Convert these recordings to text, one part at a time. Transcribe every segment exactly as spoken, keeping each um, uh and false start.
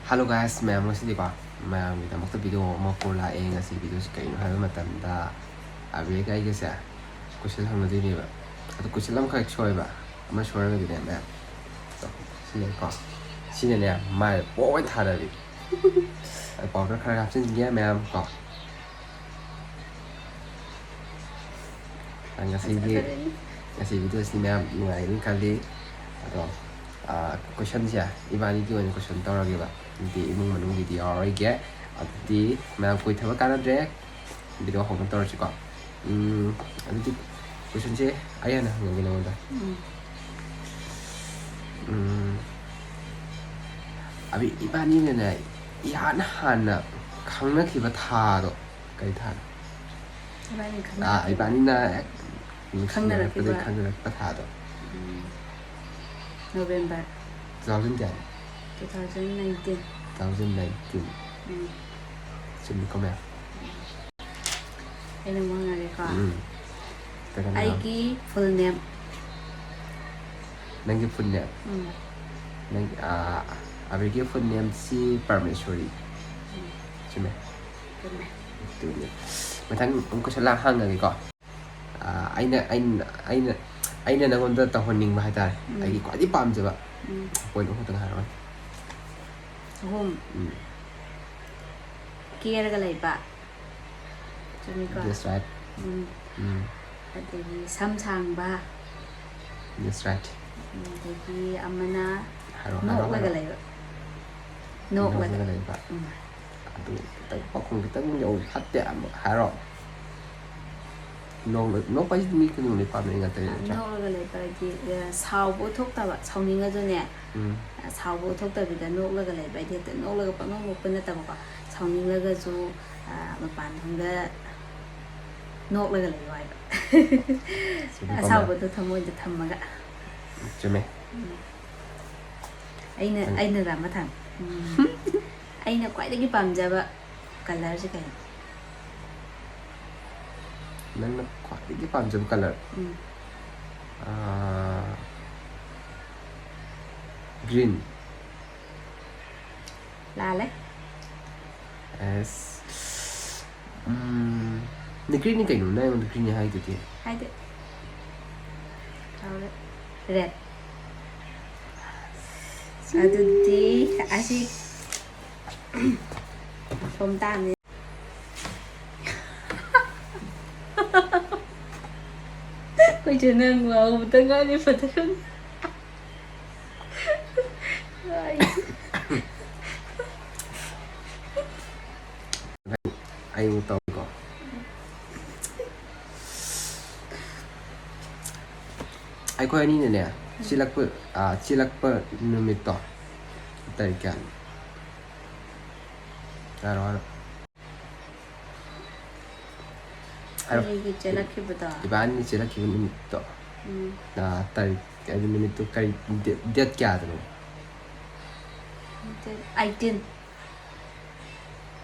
Hello guys, ꯃꯌꯥꯝ, ꯉꯁꯤꯗꯤꯀꯣ ꯃꯌꯥꯝꯒꯤꯗꯃꯛꯇ video ꯑꯃ ꯄꯨꯔ ꯂꯥꯛꯑꯦ꯫ ꯉꯁꯤ videoꯁꯤ ꯀꯩꯅꯣ ꯍꯥꯏꯕ ꯃꯇꯝꯗ, ꯑꯕꯤꯔꯒ ꯑꯩꯒꯁꯦ question ꯍꯪꯅꯗꯣꯏꯅꯦꯕ꯫ ꯑꯗꯣ question ꯑꯃꯈꯛ ꯁꯣꯏꯕ, ꯑꯃ ꯁꯣꯏꯔꯒꯗꯤꯅꯦ ꯃꯌꯥꯝ, ꯁꯤꯅꯦꯀꯣ, ꯁꯤꯅꯅꯦ ꯃꯥꯏ ꯄꯣꯛ ꯑꯣꯏꯅ ꯊꯥꯗꯕꯤ꯫ ꯑꯗꯣ powder ꯈꯔ ꯍꯥꯞꯆꯤꯟꯒꯦ ꯃꯌꯥꯝ ꯀꯣ꯫ ꯉꯁꯤꯒꯤ, ꯐꯖꯔꯅꯤ꯫ ꯉꯁꯤ videoꯁꯤ ꯃꯌꯥꯝ ꯅꯨꯡꯉꯥꯏꯒꯅꯤ ꯈꯜꯂꯤ꯫ ꯑꯗꯣ, ꯑꯥ, questionꯁꯦ ꯏꯕꯥꯅꯤꯒꯤ ꯑꯣꯏꯅ question ꯇꯧꯔꯒꯦꯕ꯫ ꯑꯗꯨꯗꯤ ꯏꯃꯨꯡ ꯃꯅꯨꯡꯒꯤꯗꯤ ꯌꯥꯎꯔꯔꯣꯏꯒꯦ꯫ ꯑꯗꯨꯗꯤ ꯃꯌꯥꯝ ꯀꯨꯏꯊꯕ ꯀꯥꯟꯅꯗ꯭ꯔꯦ꯫ Video ꯍꯧꯅ ꯇꯧꯔꯁꯤꯀꯣ꯫ ꯎꯝ, ꯑꯗꯨꯗꯤ questionꯁꯦ ꯑꯩ ꯍꯥꯟꯅ ꯍꯪꯉꯒꯦ ꯅꯉꯣꯟꯗ꯫ ꯎꯝ꯫ ꯎꯝ, ꯑꯕꯤ, ꯏꯕꯥꯅꯤꯅꯅꯦ ꯏꯍꯥꯟ ꯍꯥꯟꯅ ꯈꯪꯅꯈꯤꯕ ꯊꯥꯗꯣ ꯀꯩ ꯊꯥꯅꯣ? ꯏꯕꯥꯅꯤ ꯑꯥ, ꯈꯪꯅꯔꯛꯈꯤꯕ꯫ ꯏꯕꯥꯅꯤꯅ ꯍꯦꯛ ꯅꯨꯡꯁꯤꯅꯔꯛꯄꯗꯩ ꯈꯪꯅꯔꯛꯈꯤꯕ꯫ ꯈꯪꯅꯔꯛꯄ ꯊꯥꯗꯣ꯫ ꯎꯝ꯫ November꯫ Two thousand ꯀꯌꯥꯅꯣ? Two thousand nineteen꯫ Two thousand nineteen꯫ ꯎꯝ꯫ ꯆꯨꯝꯃꯤꯀꯣ ꯃꯌꯥꯝ? ꯑꯩꯅ ꯑꯃꯨꯛ ꯍꯪꯉꯒꯦꯀꯣ꯫ ꯎꯝ꯫ ꯀꯩꯅꯣ ꯃꯌꯥꯝ? ꯑꯩꯒꯤ full name꯫ ꯅꯪꯒꯤ full name? ꯎꯝ꯫ ꯅꯪ, ꯑꯥ, ꯑꯕꯤꯒꯤ full nameꯁꯤ ꯄꯔꯃꯦꯁꯣꯔꯤ꯫ ꯎꯝ꯫ ꯆꯨꯝꯃꯦ? ꯆꯨꯝꯃꯦ꯫ ꯑꯗꯨꯅꯤ꯫ ꯃꯊꯪ ꯑꯃꯨꯛ question ꯂꯥꯛ ꯍꯪꯉꯒꯦꯀꯣ꯫ ꯑꯥ, ꯑꯩꯅ, ꯑꯩꯅ, ꯑꯩꯅ, ꯑꯩꯅ ꯅꯪꯉꯣꯟꯗ ꯇꯧꯍꯟꯅꯤꯡꯕ ꯍꯥꯏꯇꯥꯔꯦ꯫ ꯎꯝ꯫ ꯑꯩꯒꯤ ꯈ꯭ꯋꯥꯏꯗꯒꯤ ꯄꯥꯝꯖꯕ ꯎꯝ꯫ Point ꯑꯍꯨꯝ ꯈꯛꯇꯪ ꯍꯥꯏꯔꯛꯑꯣꯅꯦ꯫ ꯑꯍꯨꯝ꯫ ꯎꯝ꯫ ꯀꯦꯔꯒ ꯂꯩꯕ꯫ ꯆꯨꯝꯃꯤꯀꯣ? That's right. ꯎꯝ꯫ ꯎꯝ꯫ ꯑꯗꯒꯤ ꯁꯝ ꯁꯥꯡꯕ꯫ That's right. ꯑꯗꯒꯤ ꯑꯃꯅ ꯍꯥꯏꯔꯣ, ꯍꯥꯏꯔꯣ, ꯅꯣꯛꯂꯒ ꯍꯥꯏꯔꯣ꯫ ꯂꯩꯕ꯫ ꯅꯣꯛꯂꯒ꯫ ꯅꯣꯛꯂꯒ ꯂꯩꯕ꯫ ꯎꯝ꯫ ꯑꯗꯨ ꯈꯤꯇꯪ ꯄꯥꯎꯈꯨꯝ ꯈꯤꯇꯪ ꯌꯧ ꯐꯠꯇꯦ, ꯑꯃꯨꯛ ꯍꯥꯏꯔꯣ꯫ ꯅꯣꯛꯂ-, ꯅꯣꯛꯄ ꯍꯥꯏꯁꯤꯗꯤ ꯃꯤ ꯈꯨꯗꯤꯡꯃꯛ ꯂꯣꯏ ꯄꯥꯝꯅꯩ ꯉꯥꯛꯇꯅꯤ, ꯅꯠꯇ꯭ꯔꯥ? ꯅꯣꯛꯂꯒ ꯂꯩꯕ ꯍꯥꯏꯗꯤ, ꯑ, ꯁꯥꯎꯕ ꯎꯠꯊꯣꯛꯇꯕ, ꯁꯥꯎꯅꯤꯡꯉꯁꯨꯅꯦ, ꯎꯝ꯫ ꯑ, ꯁꯥꯎꯕ ꯎꯠꯊꯣꯛꯇꯕꯤꯗ ꯅꯣꯛꯂꯒ ꯂꯩꯕ ꯍꯥꯏꯗꯤ ꯍꯦꯛꯇ ꯅꯣꯛꯂꯒ ꯄꯪꯅꯣꯛ ꯅꯣꯛꯄ ꯅꯠꯇꯕꯀꯣ, ꯁꯥꯎꯅꯤꯡꯂꯒꯁꯨ, ꯑ, ꯃꯄꯥꯟ ꯊꯣꯡꯗ ꯅꯣꯛꯂꯒ ꯂꯩꯌꯣ ꯍꯥꯏꯕ꯫ ꯆꯨꯝꯃꯤꯀꯣ, ꯃꯌꯥꯝ? ꯑꯁꯥꯎꯕꯗꯣ ꯊꯃꯣꯏꯗ ꯊꯝꯃꯒ꯫ ꯆꯨꯝꯃꯦ꯫ ꯎꯝ꯫ ꯑꯩꯅ, ꯎꯝ꯫ ꯑꯩꯅ ꯔꯥꯃꯊꯥꯟ꯫ ꯎꯝ꯫ ꯑꯩꯅ ꯈ꯭ꯋꯥꯏꯗꯒꯤ ꯄꯥꯝꯖꯕ colourꯁꯦ ꯀꯩꯅꯣ? ꯅꯪꯅ ꯈ꯭ꯋꯥꯏꯗꯒꯤ ꯄꯥꯝꯖꯕ colour? ꯎꯝ꯫ ꯑꯥ, green꯫ ꯂꯥꯜꯂꯦ꯫ ꯑꯦꯁ ꯎꯝ, ꯅꯤꯀ꯭ꯔꯤꯅꯤ ꯀꯩꯅꯣ? ꯅꯪ ꯑꯩꯉꯣꯟꯗ ꯒ꯭ꯔꯤꯟꯅꯤ ꯍꯥꯏꯗꯨꯗꯤ꯫ ꯍꯥꯏꯗꯤ꯫ ꯀꯥꯎꯔꯦ꯫ ꯔꯦꯠ꯫ ꯑꯗꯨꯗꯤ ꯑꯁꯤ ꯁꯣꯝ ꯇꯥꯅꯤ꯫ ꯑꯩꯈꯣꯏꯁꯨ ꯅꯪ ꯋꯥꯍꯧꯕꯗ ꯉꯥꯏꯔꯤ ꯐꯖꯅ꯫ ꯑꯩꯕꯨ ꯇꯧꯀꯣ꯫ ꯑꯩꯈꯣꯏ ꯑꯅꯤꯅꯅꯦ ꯆꯦꯜꯂꯛꯄ, ꯑꯥ, ꯆꯦꯜꯂꯛꯄ ꯅꯨꯃꯤꯠꯇꯣ ꯇꯥꯔꯤꯛ ꯀꯌꯥꯅꯣ? ꯍꯥꯏꯔꯣ, ꯍꯥꯏꯔꯣ꯫ ꯍꯥꯏꯔꯣ꯫ ꯑꯩꯒꯤ ꯆꯦꯜꯂꯛꯈꯤꯕꯗꯣ꯫ ꯏꯕꯥꯅꯤ ꯆꯦꯜꯂꯛꯈꯤꯕ ꯅꯨꯃꯤꯠꯇꯣ꯫ ꯎꯝ꯫ ꯑꯥ, ꯇꯥꯔꯤꯛ, ꯑꯗꯨ ꯅꯨꯃꯤꯠꯇꯨ ꯀꯔꯤ, date, date ꯀꯌꯥꯗꯅꯣ? Date eighteen꯫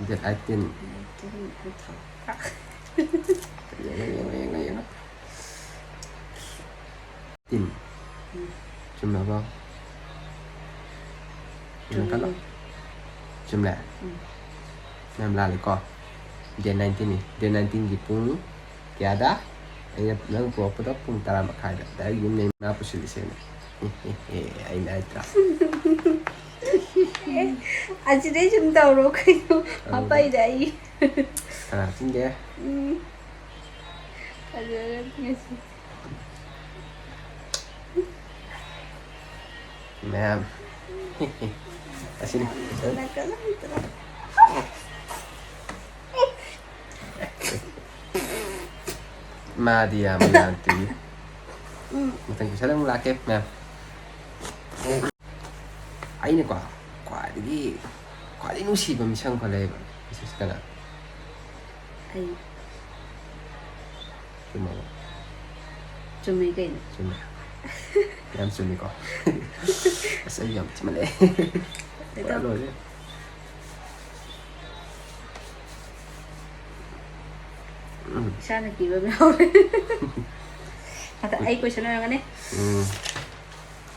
Date eighteen꯫ Eighteen, eighteen꯫ ꯌꯦꯡꯉꯣ, ꯌꯦꯡꯉꯣ, ꯌꯦꯡꯉꯣ, ꯌꯦꯡꯉꯣ꯫ Eighteen꯫ ꯎꯝ꯫ ꯆꯨꯝꯂꯕꯣ? ꯌꯦꯡꯉꯣ ꯀꯜꯂꯣ꯫ ꯆꯨꯝꯃꯤ꯫ ꯆꯨꯝꯂꯦ? ꯎꯝ꯫ ꯌꯥꯝ ꯂꯥꯜꯂꯦꯀꯣ꯫ Date nineteenꯅꯤ꯫ Date nineteenꯒꯤ ꯄꯨꯡ ꯀꯌꯥꯗ? ꯑꯩꯅ ꯅꯪ ꯄꯨꯔꯛꯄꯗ ꯄꯨꯡ ꯇꯔꯥ ꯃꯈꯥꯏꯗ꯫ Direct ꯌꯨꯝ ꯌꯩꯃꯥ ꯄꯨꯁꯤꯜꯂꯤꯁꯦ ꯑꯩꯅ꯫ ꯑꯩꯅ ꯍꯥꯏꯗ꯭ꯔꯥ? ꯑꯁꯤꯗꯩ ꯁꯨꯝ ꯇꯧꯔꯣ ꯀꯩꯅꯣ꯫ ꯍꯥꯄꯛꯏꯗ ꯑꯩ꯫ ꯀꯅꯥ ꯍꯥꯞꯆꯤꯟꯒꯦ? ꯎꯝ꯫ ꯐꯖꯔꯦ ꯉꯁꯤ꯫ ꯃꯌꯥꯝ꯫ ꯑꯁꯤꯅꯤ꯫ ꯅꯥꯀꯜ ꯑꯝꯇꯗ꯫ ꯃꯥꯗꯤ ꯌꯥꯝ ꯌꯥꯗꯦ꯫ ꯃꯊꯪ question ꯑꯃꯨꯛ ꯂꯥꯛꯀꯦ ꯃꯌꯥꯝ꯫ ꯑꯩꯅꯀꯣ ꯈ꯭ꯋꯥꯏꯗꯒꯤ, ꯈ꯭ꯋꯥꯏꯗꯒꯤ ꯅꯨꯡꯁꯤꯕ ꯃꯤꯁꯛ ꯑꯃꯈꯛ ꯂꯩꯌꯦꯕ꯫ ꯃꯤꯁꯛꯁꯤ ꯀꯅꯥ? ꯑꯩ꯫ ꯆꯨꯝꯃꯕꯣ? ꯆꯨꯝꯃꯤ ꯀꯩꯅꯣ꯫ ꯆꯨꯝꯃꯦ꯫ ꯌꯥꯝ ꯆꯨꯝꯃꯤꯀꯣ꯫ ꯑꯁ, ꯑꯩ ꯌꯥꯝ ꯊꯤꯃꯜꯂꯦ꯫ ꯄꯨꯔꯥ ꯂꯣꯏꯔꯦ꯫ ꯎꯝ꯫ ꯏꯁꯥꯅ ꯀꯤꯕ ꯑꯃ ꯌꯥꯎꯔꯦ꯫ ꯑꯗ ꯑꯩ question ꯑꯣꯏꯔꯝꯒꯅꯤ꯫ ꯎꯝ꯫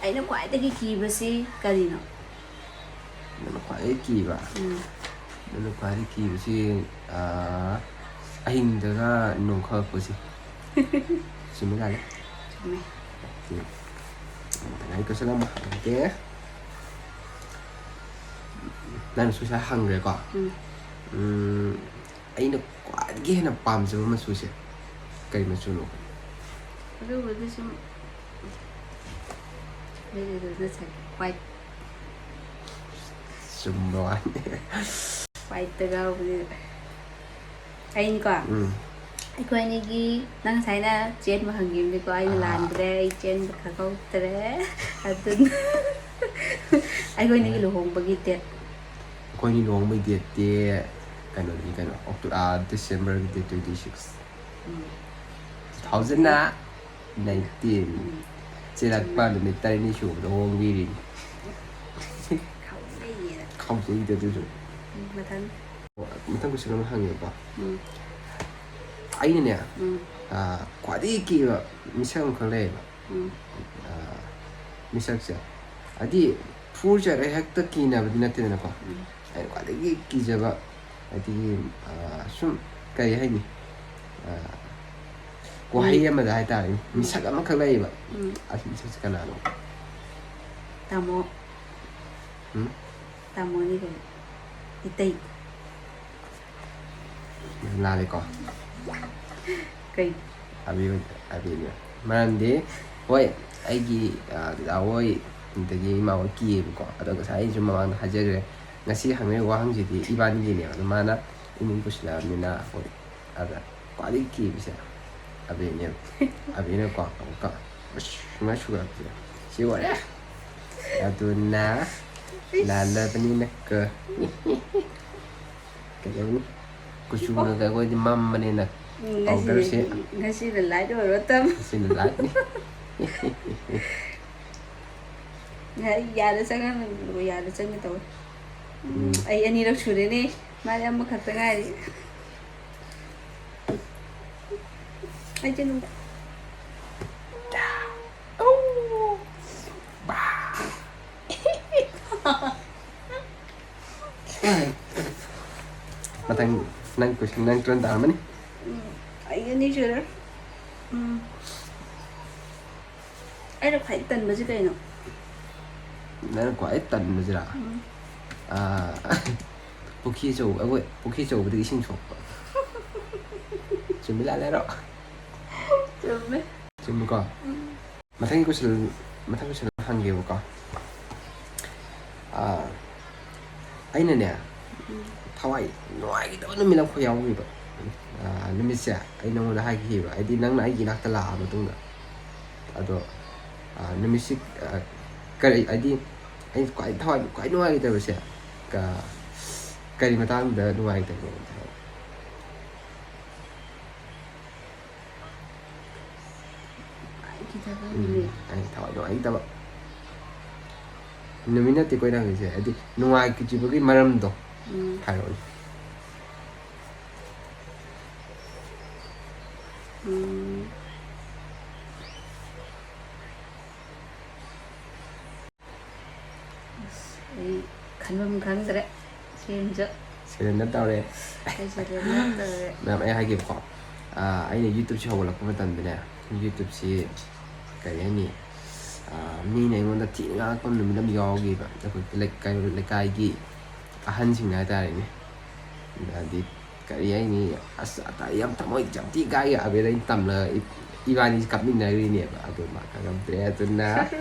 ꯑꯩꯅ ꯈ꯭ꯋꯥꯏꯗꯒꯤ ꯀꯤꯕꯁꯤ ꯀꯔꯤꯅꯣ? ꯅꯪꯅ ꯈ꯭ꯋꯥꯏꯗꯒꯤ ꯀꯤꯕ? ꯎꯝ ꯅꯪꯅ ꯈ꯭ꯋꯥꯏꯗꯒꯤ ꯀꯤꯕꯁꯤ, ꯑꯥ, ꯑꯍꯤꯡꯗꯒ ꯅꯣꯡ ꯈꯥꯛꯂꯛꯄꯁꯦ꯫ ꯆꯨꯝꯃꯤ ꯂꯥꯜꯂꯤ? ꯆꯨꯝꯃꯦ꯫ ꯑꯣꯀꯦ꯫ ꯃꯊꯪ ꯑꯩ ꯀꯣꯏꯁꯟ ꯑꯃ ꯍꯪꯒꯦ꯫ ꯅꯪꯅꯁꯨ ꯉꯁꯥꯏ ꯍꯪꯈ꯭ꯔꯦꯀꯣ꯫ ꯎꯝ ꯎꯝ, ꯑꯩꯅ ꯈ꯭ꯋꯥꯏꯗꯒꯤ ꯍꯦꯟꯅ ꯄꯥꯝꯖꯕ ꯃꯆꯨꯁꯦ ꯀꯔꯤ ꯃꯆꯨꯅꯣ? ꯑꯗꯨꯕꯨꯗꯤ ꯁꯨꯝ ꯂꯩꯔꯦꯗꯅ ꯁꯥꯏ ꯋꯥꯏꯠ ꯆꯨꯝꯕ ꯋꯥꯅꯤ꯫ ꯋꯥꯏꯠꯇ ꯉꯥꯎꯕꯅꯤ꯫ ꯑꯩꯅꯀꯣ ꯎꯝ ꯑꯩꯈꯣꯏ ꯑꯅꯤꯒꯤ ꯅꯪ ꯉꯁꯥꯏꯅ ꯆꯦꯟꯕ ꯍꯪꯈꯤꯕꯅꯤꯀꯣ, ꯑꯩꯅ ꯑꯥ꯫ ꯂꯥꯟꯈ꯭ꯔꯦ꯫ ꯑꯩ ꯆꯦꯟꯕ ꯈꯪꯍꯧꯗ꯭ꯔꯦ꯫ ꯑꯗꯨꯅ ꯑꯩꯈꯣꯏ ꯑꯅꯤꯒꯤ ꯂꯨꯍꯣꯡꯕꯒꯤ ꯗꯦꯠ꯫ ꯑꯩꯈꯣꯏꯅꯤ ꯂꯨꯍꯣꯡꯕꯒꯤ ꯗꯦꯠꯇꯤ ꯀꯩꯅꯣꯗꯤ ꯀꯩꯅꯣ, ꯑꯣꯛꯇꯣ-, ꯑꯥ, ꯗꯤꯁꯦꯝꯕꯔꯒꯤ ꯗꯦꯠ ꯇ꯭ꯋꯦꯟꯇꯤ ꯁꯤꯛꯁ꯫ ꯎꯝ ꯇꯨ ꯊꯥꯎꯖꯟ ꯅꯥꯏꯟꯇꯤꯟ꯫ ꯎꯝ ꯆꯦꯜꯂꯛꯄ ꯅꯨꯃꯤꯠ ꯇꯔꯦꯠꯅꯤ ꯁꯨꯕꯗ ꯍꯣꯡꯕꯤꯔꯤꯅꯤ꯫ ꯈꯥꯎꯖꯩꯌꯦꯅ꯫ ꯈꯥꯎꯖꯩꯗ ꯑꯗꯨꯁꯨ꯫ ꯎꯝ, ꯃꯊꯪ꯫ ꯃꯊꯪ ꯀꯣꯏꯁꯟ ꯑꯃ ꯍꯪꯉꯦꯕꯀꯣ꯫ ꯎꯝ ꯑꯩꯅꯅꯦ, ꯎꯝ ꯑꯥ, ꯈ꯭ꯋꯥꯏꯗꯒꯤ ꯀꯤꯕ ꯃꯤꯁꯛ ꯑꯃꯈꯛ ꯂꯩꯌꯦꯕ꯫ ꯎꯝ ꯑꯥ, ꯃꯤꯁꯛꯁꯦ ꯍꯥꯏꯗꯤ ꯐꯨꯔ ꯆꯠꯂꯦ ꯍꯦꯛꯇ ꯀꯤꯅꯕꯗꯤ ꯅꯠꯇꯦꯗꯅꯀꯣ꯫ ꯎꯝ ꯑꯩꯅ ꯈ꯭ꯋꯥꯏꯗꯒꯤ ꯀꯤꯖꯕ ꯍꯥꯏꯗꯤ, ꯑꯥ, ꯁꯨꯝ ꯀꯔꯤ ꯍꯥꯏꯅꯤ, ꯑꯥ, ꯋꯥꯍꯩ ꯑꯃꯗ ꯍꯥꯏꯇꯥꯔꯦ, ꯃꯤꯁꯛ ꯑꯃꯈꯛ ꯂꯩꯌꯦꯕ꯫ ꯎꯝ ꯑꯁꯤ ꯃꯤꯁꯛꯁꯦ ꯀꯅꯥꯅꯣ? ꯇꯥꯃꯣ꯫ ꯎꯝ? ꯇꯥꯃꯣꯅꯤ ꯀꯩꯅꯣ꯫ ꯏꯇꯩ꯫ ꯂꯥꯜꯂꯦꯀꯣ꯫ ꯀꯩ? ꯑꯕꯤ ꯑꯣꯏ-, ꯑꯕꯤꯅꯦ꯫ ꯃꯔꯝꯗꯤ ꯍꯣꯏ, ꯑꯩꯒꯤ, ꯑ, ꯗꯗꯥ ꯍꯣꯏ ꯑꯗꯒꯤ ꯏꯃꯥ ꯍꯣꯏ ꯀꯤꯌꯦꯕꯀꯣ꯫ ꯑꯗꯣ ꯉꯁꯥꯏ ꯑꯩꯁꯨ ꯃꯃꯥꯡꯗ ꯍꯥꯏꯖꯈ꯭ꯔꯦ, ꯉꯁꯤ ꯍꯪꯉꯤꯕ ꯋꯥꯍꯪꯁꯤꯗꯤ ꯏꯕꯥꯅꯤꯒꯤꯅꯦꯕ꯫ ꯑꯗꯣ ꯃꯥꯅ ꯏꯃꯨꯡ ꯄꯨꯁꯤꯜꯂꯛꯑꯕꯅꯤꯅ ꯍꯣꯏ꯫ ꯑꯗ ꯈ꯭ꯋꯥꯏꯗꯒꯤ ꯀꯤꯕꯁꯦ ꯑꯕꯤꯅꯦꯕ꯫ ꯑꯕꯤꯅꯀꯣ ꯑꯃꯨꯛꯀ ꯑꯁ ꯁꯨꯃꯥꯏꯅ ꯁꯨꯒꯠꯂꯛꯄꯁꯦ ꯁꯤ ꯑꯣꯏꯔꯦ꯫ ꯑꯗꯨꯅ ꯂꯥꯜꯂꯕꯅꯤꯅ ꯀ-, ꯀꯩꯗꯧꯅꯤ? ꯀꯨꯆꯨꯒ ꯑꯩꯈꯣꯏꯗꯤ ꯃꯝꯕꯅꯤꯅ꯫ ꯎꯝ, ꯄꯥꯎꯗꯔꯁꯦ꯫ ꯉꯁꯤꯗꯤ, ꯉꯁꯤꯅ ꯂꯥꯏꯠ ꯑꯣꯏꯔꯣ ꯇꯝ꯫ ꯁꯤꯅ ꯂꯥꯏꯠꯅꯤ꯫ ꯑꯩ ꯌꯥꯗ ꯆꯪꯉꯝꯃꯦ, ꯌꯥꯗ ꯆꯪꯒꯦ ꯇꯧꯋꯦ꯫ ꯎꯝ, ꯎꯝ꯫ ꯑꯩ ꯑꯅꯤꯔꯛ ꯁꯨꯔꯦꯅꯦ, ꯃꯥꯗꯤ ꯑꯃꯈꯛꯇ ꯉꯥꯏꯔꯤ꯫ ꯑꯩꯁꯦ ꯅꯨꯡ-, ꯑꯧ! ꯕꯥ! ꯅꯪ ꯅꯪ ꯀꯣꯏꯁꯟ ꯅꯪ ꯇꯔꯟ ꯇꯥꯔꯝꯃꯅꯤ꯫ ꯎꯝ, ꯑꯩ ꯑꯅꯤ ꯁꯨꯔꯦ꯫ ꯎꯝ꯫ ꯑꯩꯅ ꯈ꯭ꯋꯥꯏ ꯇꯟꯕꯁꯤ ꯀꯩꯅꯣ? ꯅꯪꯅ ꯈ꯭ꯋꯥꯏ ꯇꯟꯕꯁꯤꯔꯥ? ꯎꯝ꯫ ꯑꯥ, ꯄꯨꯈ꯭ꯔꯤ ꯑꯆꯧꯕ, ꯑꯩꯈꯣꯏ ꯄꯨꯈ꯭ꯔꯤ ꯑꯆꯧꯕꯗꯒꯤ ꯏꯁꯤꯡ ꯁꯣꯛꯄ꯫ ꯆꯨꯝꯃꯤ ꯂꯥꯜꯂꯦ ꯍꯥꯏꯔꯣ? ꯆꯨꯝꯃꯦ꯫ ꯆꯨꯝꯃꯤꯀꯣ? ꯎꯝ꯫ ꯃꯊꯪꯒꯤ ꯀꯣꯏꯁꯟ, ꯃꯊꯪ ꯀꯣꯏꯁꯟ ꯑꯃ ꯍꯪꯒꯦꯕꯀꯣ꯫ ꯑꯥ, ꯑꯩꯅꯅꯦ, ꯎꯝ꯫ ꯊꯋꯥꯏ ꯅꯨꯡꯉꯥꯏꯈꯤꯗꯕ ꯅꯨꯃꯤꯠ ꯑꯃꯈꯛ ꯌꯥꯎꯈꯤꯕ꯫ ꯑꯥ, ꯅꯨꯃꯤꯠꯁꯦ ꯑꯩ ꯅꯉꯣꯟꯗ ꯍꯥꯏꯈꯤꯕ, ꯍꯥꯏꯗꯤ ꯅꯪꯅ ꯑꯩꯒꯤ ꯏꯅꯥꯛꯇ ꯂꯥꯛꯑ ꯃꯇꯨꯡꯗ꯫ ꯑꯗꯣ, ꯑꯥ, ꯅꯨꯃꯤꯠꯁꯤ, ꯑꯥ, ꯀꯔꯤ, ꯍꯥꯏꯗꯤ ꯑꯩ ꯈ꯭ꯋꯥꯏ ꯊꯋꯥꯏ ꯈ꯭ꯋꯥꯏ ꯅꯨꯡꯉꯥꯏꯈꯤꯗꯕꯁꯦ ꯀ-, ꯀꯔꯤ ꯃꯇꯥꯡꯗ ꯅꯨꯡꯉꯥꯏꯇꯕꯅꯣ? ꯅꯨꯡꯉꯥꯏꯈꯤꯗꯕ ꯎꯝ, ꯅꯨꯃꯤꯠ꯫ ꯑꯩ ꯊꯋꯥꯏ ꯅꯨꯡꯉꯥꯏꯈꯤꯗꯕ ꯅꯨꯃꯤꯠ ꯅꯠꯇꯦꯀꯣ ꯑꯩꯅ ꯍꯪꯉꯤꯁꯦ, ꯍꯥꯏꯗꯤ ꯅꯨꯡꯉꯥꯏꯈꯤꯗ꯭ꯔꯤꯕꯒꯤ ꯃꯔꯝꯗꯣ ꯎꯝ꯫ ꯍꯥꯏꯔꯛꯑꯣꯅꯦ꯫ ꯎꯝ꯫ ꯑꯁ, ꯑꯩ ꯈꯟꯐꯝ ꯈꯪꯗ꯭ꯔꯦ꯫ ꯁꯦꯝꯁꯨ꯫ ꯁꯦꯂꯦꯟꯗꯔ ꯇꯧꯔꯦ꯫ ꯑꯩ ꯁꯦꯂꯦꯟꯗꯔ ꯇꯧꯔꯦ꯫ ꯃꯌꯥꯝ ꯑꯩ ꯍꯥꯏꯒꯦꯕꯀꯣ꯫ ꯑꯥ, ꯑꯩꯅ YouTubeꯁꯦ ꯍꯧꯒꯠꯂꯛꯄ ꯃꯇꯝꯗꯅꯦ, YouTubeꯁꯤ ꯀꯔꯤ ꯍꯥꯏꯅꯤ, ꯑꯥ, ꯃꯤꯅ ꯑꯩꯉꯣꯟꯗ ꯊꯤꯅ ꯉꯥꯡꯉꯛꯄ ꯅꯨꯃꯤꯠ ꯑꯃ ꯌꯥꯎꯈꯤꯕ꯫ ꯑꯩꯈꯣꯏ ꯂꯩ-, ꯀꯩꯅꯣ, ꯂꯩꯀꯥꯏꯒꯤ ꯑꯍꯟꯁꯤꯡꯅ ꯍꯥꯏꯇꯥꯔꯦꯅꯦ꯫ ꯑꯗꯤ ꯀꯔꯤ ꯍꯥꯏꯅꯤ, ꯑꯁ, ꯑꯇꯥ ꯌꯥꯝ ꯊꯃꯣꯏ ꯌꯥꯝ ꯊꯤ ꯀꯥꯏ꯫ ꯑꯕꯦꯗ ꯑꯩꯅ ꯇꯝꯂꯒ ꯏ-, ꯏꯕꯥꯅꯤꯁꯤ ꯀꯞꯃꯤꯟꯅꯔꯤꯅꯦꯕ꯫ ꯑꯗꯨ ꯃꯥ ꯈꯪꯉꯝꯗ꯭ꯔꯦ ꯑꯗꯨꯅ꯫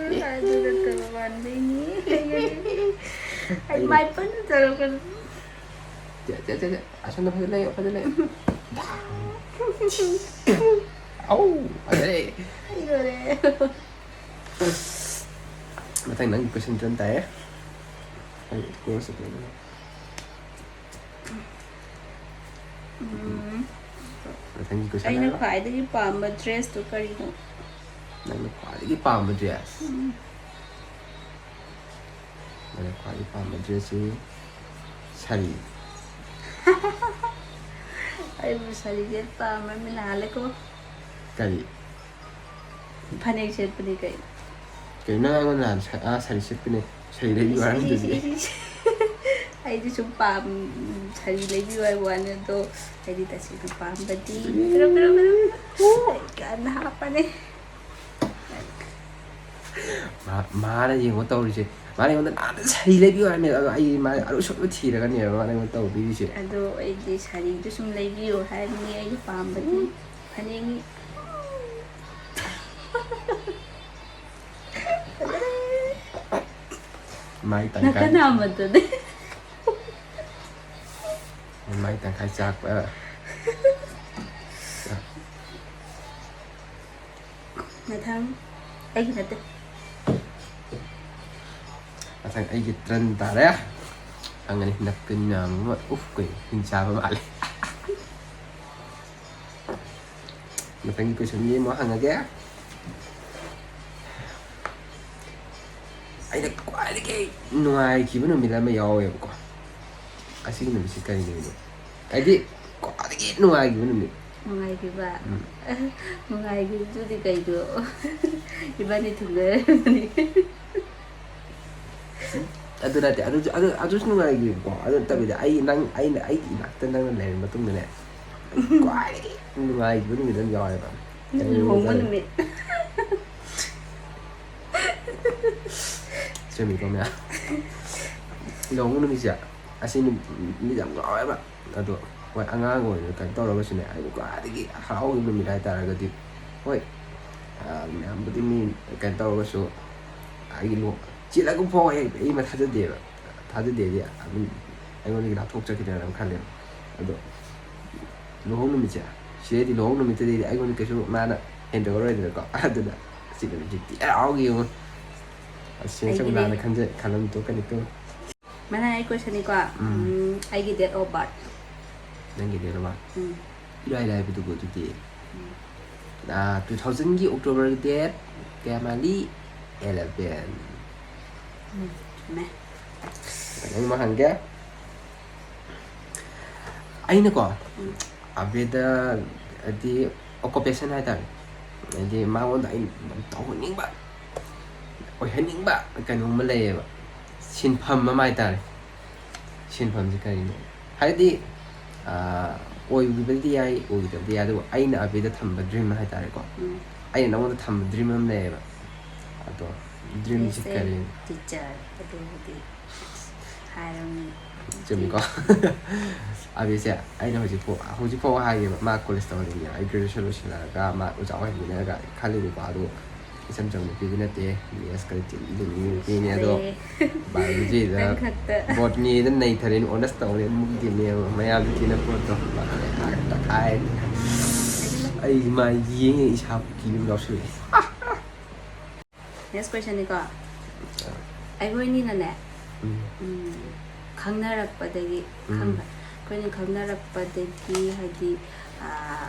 ꯑꯗꯨ ꯅꯠꯇꯕ ꯃꯥꯟꯕꯩꯅꯤ꯫ ꯑꯩ ꯃꯥꯏ ꯄꯟ ꯇꯧꯔꯛꯀꯅꯨ꯫ ꯆꯦ, ꯆꯦ, ꯆꯦ, ꯆꯦ, ꯑꯁꯣꯝꯗ ꯐꯖꯅ ꯂꯩꯌꯣ, ꯐꯖꯅ ꯂꯩꯌꯣ꯫ ꯑꯧ, ꯐꯖꯔꯦ꯫ ꯑꯩ ꯂꯣꯏꯔꯦ꯫ ꯃꯊꯪ ꯅꯪꯒꯤ question turn ꯇꯥꯏꯌꯦ꯫ ꯑꯩ ꯀꯣꯟꯅ ꯆꯠꯇꯣꯏꯅꯦ꯫ ꯎꯝ꯫ ꯃꯊꯪꯒꯤ question ꯑꯩꯅ ꯍꯥꯏꯔꯣ꯫ ꯈ꯭ꯋꯥꯏꯗꯒꯤ ꯄꯥꯝꯕ dressꯇꯨ ꯀꯔꯤꯅꯣ? ꯅꯪꯅ ꯈ꯭ꯋꯥꯏꯗꯒꯤ ꯄꯥꯝꯕ dress? ꯎꯝ꯫ ꯅꯪꯅ ꯈ꯭ꯋꯥꯏꯗꯒꯤ ꯄꯥꯝꯕ dressꯁꯤ ꯁꯥꯔꯤ꯫ ꯑꯩꯕꯨ ꯁꯥꯔꯤꯁꯦ ꯄꯥꯝꯕ ꯃꯤ ꯂꯥꯜꯂꯦꯀꯣ꯫ ꯀꯔꯤ? ꯐꯅꯦꯛ ꯁꯦꯠꯄꯗꯤ ꯀꯩꯅꯣ? ꯀꯩꯅꯣ ꯅꯪ ꯑꯩꯉꯣꯟꯗ ꯅꯍꯥꯟ ꯁ-, ꯑꯥ, ꯁꯥꯔꯤ ꯁꯦꯠꯄꯅꯦ, ꯁꯥꯔꯤ ꯂꯩꯕꯤꯌꯨ ꯍꯥꯏꯔꯝꯗꯨꯗꯤ? ꯏꯁ, ꯏꯁ, ꯏꯁ, ꯏꯁ꯫ ꯑꯩꯗꯤ ꯁꯨꯝ ꯄꯥꯝ ꯁꯥꯔꯤ ꯂꯩꯕꯤꯌꯨ ꯍꯥꯏꯕ ꯋꯥꯅꯤ, ꯑꯗꯣ ꯑꯩꯗꯤ ꯇꯁꯦꯡꯅ ꯄꯥꯝꯕꯗꯤ ꯕꯤꯔꯝ, ꯕꯤꯔꯝ, ꯕꯤꯔꯝ꯫ ꯑꯩ ꯀꯟꯅ ꯍꯥꯞꯄꯅꯦ꯫ ꯃꯥ-, ꯃꯥꯅ ꯌꯦꯡꯉꯣ ꯇꯧꯔꯤꯁꯦ꯫ ꯃꯥꯅ ꯑꯩꯉꯣꯟꯗ ꯅꯍꯥꯟꯗ ꯁꯥꯔꯤ ꯂꯩꯕꯤꯌꯨ ꯍꯥꯏꯕꯅꯦ, ꯑꯗꯣ ꯑꯩ ꯃꯥ ꯑꯔꯨ ꯁꯣꯠꯄ ꯊꯤꯔꯒꯅꯦꯕ ꯃꯥꯅ ꯑꯩꯉꯣꯟꯗ ꯇꯧꯕꯤꯔꯤꯁꯦ꯫ ꯑꯗꯣ ꯑꯩꯗꯤ ꯁꯥꯔꯤꯗꯨ ꯁꯨꯝ ꯂꯩꯕꯤꯌꯨ ꯍꯥꯏꯕꯅꯤ, ꯑꯩꯅ ꯄꯥꯝꯕꯗꯤ ꯐꯅꯦꯛꯅꯤ꯫ ꯃꯥꯏ ꯇꯪꯈꯥꯏ꯫ ꯅꯥꯀꯟ ꯑꯃꯗꯨꯗꯤ꯫ ꯃꯥꯏ ꯇꯪꯈꯥꯏ ꯆꯥꯛꯄ꯫ ꯃꯊꯪ ꯑꯩꯒꯤ ꯅꯠꯇꯦ꯫ ꯃꯊꯪ ꯑꯩꯒꯤ turn ꯇꯥꯔꯦ꯫ ꯍꯪꯒꯅꯤ ꯅꯞꯀꯅꯤ ꯃꯌꯥꯝ ꯑꯃ꯫ ꯎꯐ, ꯀꯩꯅꯣ ꯍꯤꯡ ꯆꯥꯕ ꯃꯥꯜꯂꯦ꯫ ꯃꯊꯪꯒꯤ question ꯑꯃꯨꯛ ꯍꯪꯉꯒꯦ꯫ ꯑꯩꯅ ꯈ꯭ꯋꯥꯏꯗꯒꯤ ꯅꯨꯡꯉꯥꯏꯈꯤꯕ ꯅꯨꯃꯤꯠ ꯑꯃ ꯌꯥꯎꯋꯦꯕꯀꯣ꯫ ꯑꯁꯤꯒꯤ ꯅꯨꯃꯤꯠꯁꯤ ꯀꯔꯤ ꯅꯨꯃꯤꯠꯅꯣ? ꯍꯥꯏꯗꯤ, ꯈ꯭ꯋꯥꯏꯗꯒꯤ ꯅꯨꯡꯉꯥꯏꯈꯤꯕ ꯅꯨꯃꯤꯠ꯫ ꯅꯨꯡꯉꯥꯏꯈꯤꯕ? ꯎꯝ꯫ ꯅꯨꯡꯉꯥꯏꯈꯤꯕꯗꯨꯗꯤ ꯀꯩꯅꯣ? ꯏꯕꯥꯅꯤ ꯊꯨꯡꯅꯔꯕꯅꯤ꯫ ꯑꯗꯨ ꯅꯠꯇꯦ, ꯑꯗꯨꯁꯨ, ꯑꯗꯨ, ꯑꯗꯨꯁꯨ ꯅꯨꯡꯉꯥꯏꯈꯤꯕꯀꯣ꯫ ꯑꯗꯨ ꯅꯠꯇꯕꯤꯗ, ꯑꯩ, ꯅꯪ, ꯑꯩꯅ, ꯑꯩꯒꯤ ꯏꯅꯥꯛꯇ ꯅꯪꯅ ꯂꯩꯔꯕ ꯃꯇꯨꯡꯗꯅꯦ, ꯈ꯭ꯋꯥꯏꯗꯒꯤ ꯅꯨꯡꯉꯥꯏꯈꯤꯕ ꯅꯨꯃꯤꯠ ꯑꯃ ꯌꯥꯎꯋꯦꯕ꯫ ꯅꯪ ꯀꯔꯤ ꯅꯨꯃꯤꯠ ꯂꯨꯍꯣꯡꯕ ꯑꯣꯏꯖꯥꯠꯅꯣ? ꯅꯨꯃꯤꯠ꯫ ꯆꯨꯝꯃꯤꯀꯣ, ꯃꯌꯥꯝ? ꯂꯨꯍꯣꯡꯕ ꯅꯨꯃꯤꯠꯁꯦ, ꯑꯁꯤ ꯅꯨ-, ꯃꯤꯁꯦ ꯌꯥꯝ ꯉꯥꯎꯋꯦꯕ꯫ ꯑꯗꯣ ꯍꯣꯏ, ꯑꯉꯥꯡ ꯑꯣꯏꯅ ꯀꯩꯅꯣ ꯇꯧꯔꯒꯁꯨꯅꯦ, ꯑꯩꯕꯨ ꯈ꯭ꯋꯥꯏꯗꯒꯤ ꯍꯔꯥꯎꯈꯤꯕ ꯅꯨꯃꯤꯠ ꯍꯥꯏ ꯇꯥꯔꯒꯗꯤ, ꯍꯣꯏ, ꯑ, ꯃꯌꯥꯝꯕꯨꯗꯤ ꯃꯤ ꯀꯩꯅꯣ ꯇꯧꯔꯒꯁꯨ, ꯑꯩꯒꯤ ꯂꯨꯍꯣꯡ-, ꯆꯦꯜꯂꯛꯄ ꯐꯥꯎ ꯑꯩ, ꯑꯩ ꯃꯊꯥꯖꯗꯦꯕ꯫ ꯊꯥꯖꯗꯦꯗꯤ ꯑꯗꯨꯝ ꯑꯩꯉꯣꯟꯗꯒꯤ ꯂꯥꯞꯊꯣꯛꯆꯈꯤꯗ꯭ꯔꯅ ꯑꯗꯨꯝ ꯈꯜꯂꯦꯕ꯫ ꯑꯗꯣ ꯂꯨꯍꯣꯡ ꯅꯨꯃꯤꯠꯁꯦ, ꯁꯤꯗꯩꯗꯤ ꯂꯨꯍꯣꯡ ꯅꯨꯃꯤꯠꯇꯨꯗꯩꯗꯤ ꯑꯩꯉꯣꯟꯗ ꯀꯩꯁꯨ ꯃꯥꯅ ꯍꯦꯟꯗꯣꯛꯑꯔꯣꯏꯗꯅꯀꯣ꯫ ꯑꯗꯨꯅ ꯁꯤ ꯅꯨꯃꯤꯠꯁꯤ ꯊꯤ ꯍꯔꯥꯎꯈꯤ ꯌꯦꯡꯉꯣ꯫ ꯑꯁ, ꯁꯦꯡ ꯁꯦꯡ ꯑꯩꯒꯤꯗꯤ ꯂꯥꯟꯅ ꯈꯟꯖ-, ꯈꯜꯂꯝ ꯇꯣꯛꯀꯅꯤꯀꯣ꯫ ꯃꯅꯥ ꯑꯩ questionꯅꯤꯀꯣ꯫ ꯎꯝ꯫ ꯎꯝ, ꯑꯩꯒꯤ date of birth꯫ ꯅꯪꯒꯤ date of birth? ꯎꯝ꯫ ꯏꯔꯥꯏ ꯂꯥꯏꯕꯗꯨꯕꯨ ꯑꯗꯨꯗꯤ꯫ ꯎꯝ꯫ ꯑꯥ, two thousandꯒꯤ October date ꯀꯌꯥ ꯃꯥꯜꯂꯤ? Eleven꯫ ꯎꯝ, ꯆꯨꯝꯃꯦ꯫ ꯀꯩꯅꯣꯝ ꯍꯪꯒꯦ꯫ ꯑꯩꯅꯀꯣ, ꯎꯝ꯫ ꯑꯕꯦꯗ ꯍꯥꯏꯗꯤ occupation ꯍꯥꯏꯇꯥꯔꯦ, ꯍꯥꯏꯗꯤ ꯃꯉꯣꯟꯗ ꯑꯩꯅ ꯇꯧꯍꯟꯅꯤꯡꯕ, ꯑꯣꯏꯍꯟꯅꯤꯡꯕ ꯀꯩꯅꯣꯝꯃ ꯂꯩꯌꯦꯕ, ꯁꯤꯟꯐꯝ ꯑꯃ ꯍꯥꯏꯇꯥꯔꯦ꯫ ꯁꯤꯟꯐꯝꯁꯦ ꯀꯔꯤꯅꯣ? ꯍꯥꯏꯗꯤ ꯑꯣꯏꯕꯗꯤ ꯌꯥꯏ, ꯑꯣꯏꯗꯕꯗꯤ ꯌꯥꯏ, ꯑꯗꯨꯕꯨ ꯑꯩꯅ ꯑꯕꯤꯗ ꯊꯝꯕ ꯗ꯭ꯔꯤꯝ ꯍꯥꯏꯇꯥꯔꯦꯀꯣ, ꯎꯝ ꯑꯩꯅ ꯅꯉꯣꯟꯗ ꯊꯝꯕ ꯗ꯭ꯔꯤꯝ ꯑꯃ ꯂꯩꯌꯦꯕ꯫ ꯑꯗꯣ ꯗ꯭ꯔꯤꯝꯁꯤ ꯑꯩꯁꯦ ꯀꯔꯤ? ꯇꯤꯆꯔ ꯑꯗꯨꯕꯨꯗꯤ ꯍꯥꯏꯔꯝꯃꯤ꯫ ꯆꯨꯝꯃꯤꯀꯣ? ꯑꯕꯤꯁꯦ ꯑꯩꯅ ꯍꯧꯖꯤꯛꯐꯥꯎ ꯍꯧꯖꯤꯛꯐꯥꯎ ꯍꯥꯏꯒꯦꯕ, ꯃꯥ ꯀꯣꯂꯦꯖ ꯇꯧꯍꯟꯅꯤꯡꯉꯦ, ꯑꯩ ꯒ꯭ꯔꯦꯖꯨꯑꯦꯁꯟ ꯂꯣꯏꯁꯤꯜꯂꯒ ꯃꯥ ꯑꯣꯖꯥ ꯑꯣꯏꯍꯟꯒꯦꯅꯒ ꯈꯜꯂꯤꯅꯤꯀꯣ꯫ ꯑꯗꯣ ꯏꯆꯝ ꯆꯝꯕ ꯅꯨꯄꯤꯗꯤ ꯅꯠꯇꯦ, ꯃꯦꯠꯁꯀꯗꯤ ꯇꯤꯟ ꯂꯤꯡꯕ ꯅꯨꯄꯤꯅꯤ꯫ ꯑꯗꯣ ꯌꯥꯔꯦ꯫ ꯕꯥꯏꯑꯣꯂꯣꯖꯤꯗ, ꯅꯪ ꯈꯛꯇ꯫ ꯕꯣꯠꯅꯤꯗ ꯅꯩꯊꯔꯦꯅꯦ, ꯑꯣꯅꯔꯁ ꯇꯧꯔꯦ, ꯃꯨꯛꯇꯤꯅꯦꯕ ꯃꯌꯥꯝ ꯅꯨꯄꯤꯅ ꯄꯣꯠꯇꯣ꯫ ꯇꯈꯥꯏ꯫ ꯑꯩ ꯃꯥ ꯌꯦꯡꯉꯦ, ꯏꯁꯥ ꯀꯤꯕ ꯑꯃ ꯌꯥꯎꯁꯜꯂꯛꯑꯦ꯫ Next questionꯅꯤꯀꯣ꯫ ꯑꯩꯈꯣꯏꯅꯤꯅꯅꯦ, ꯎꯝ꯫ ꯎꯝ, ꯈꯪꯅꯔꯛꯄꯗꯒꯤ, ꯎꯝ꯫ ꯈꯪꯕ, ꯑꯩꯈꯣꯏꯅ ꯈꯪꯅꯔꯛꯄꯗꯒꯤ ꯍꯥꯏꯗꯤ, ꯑꯥ,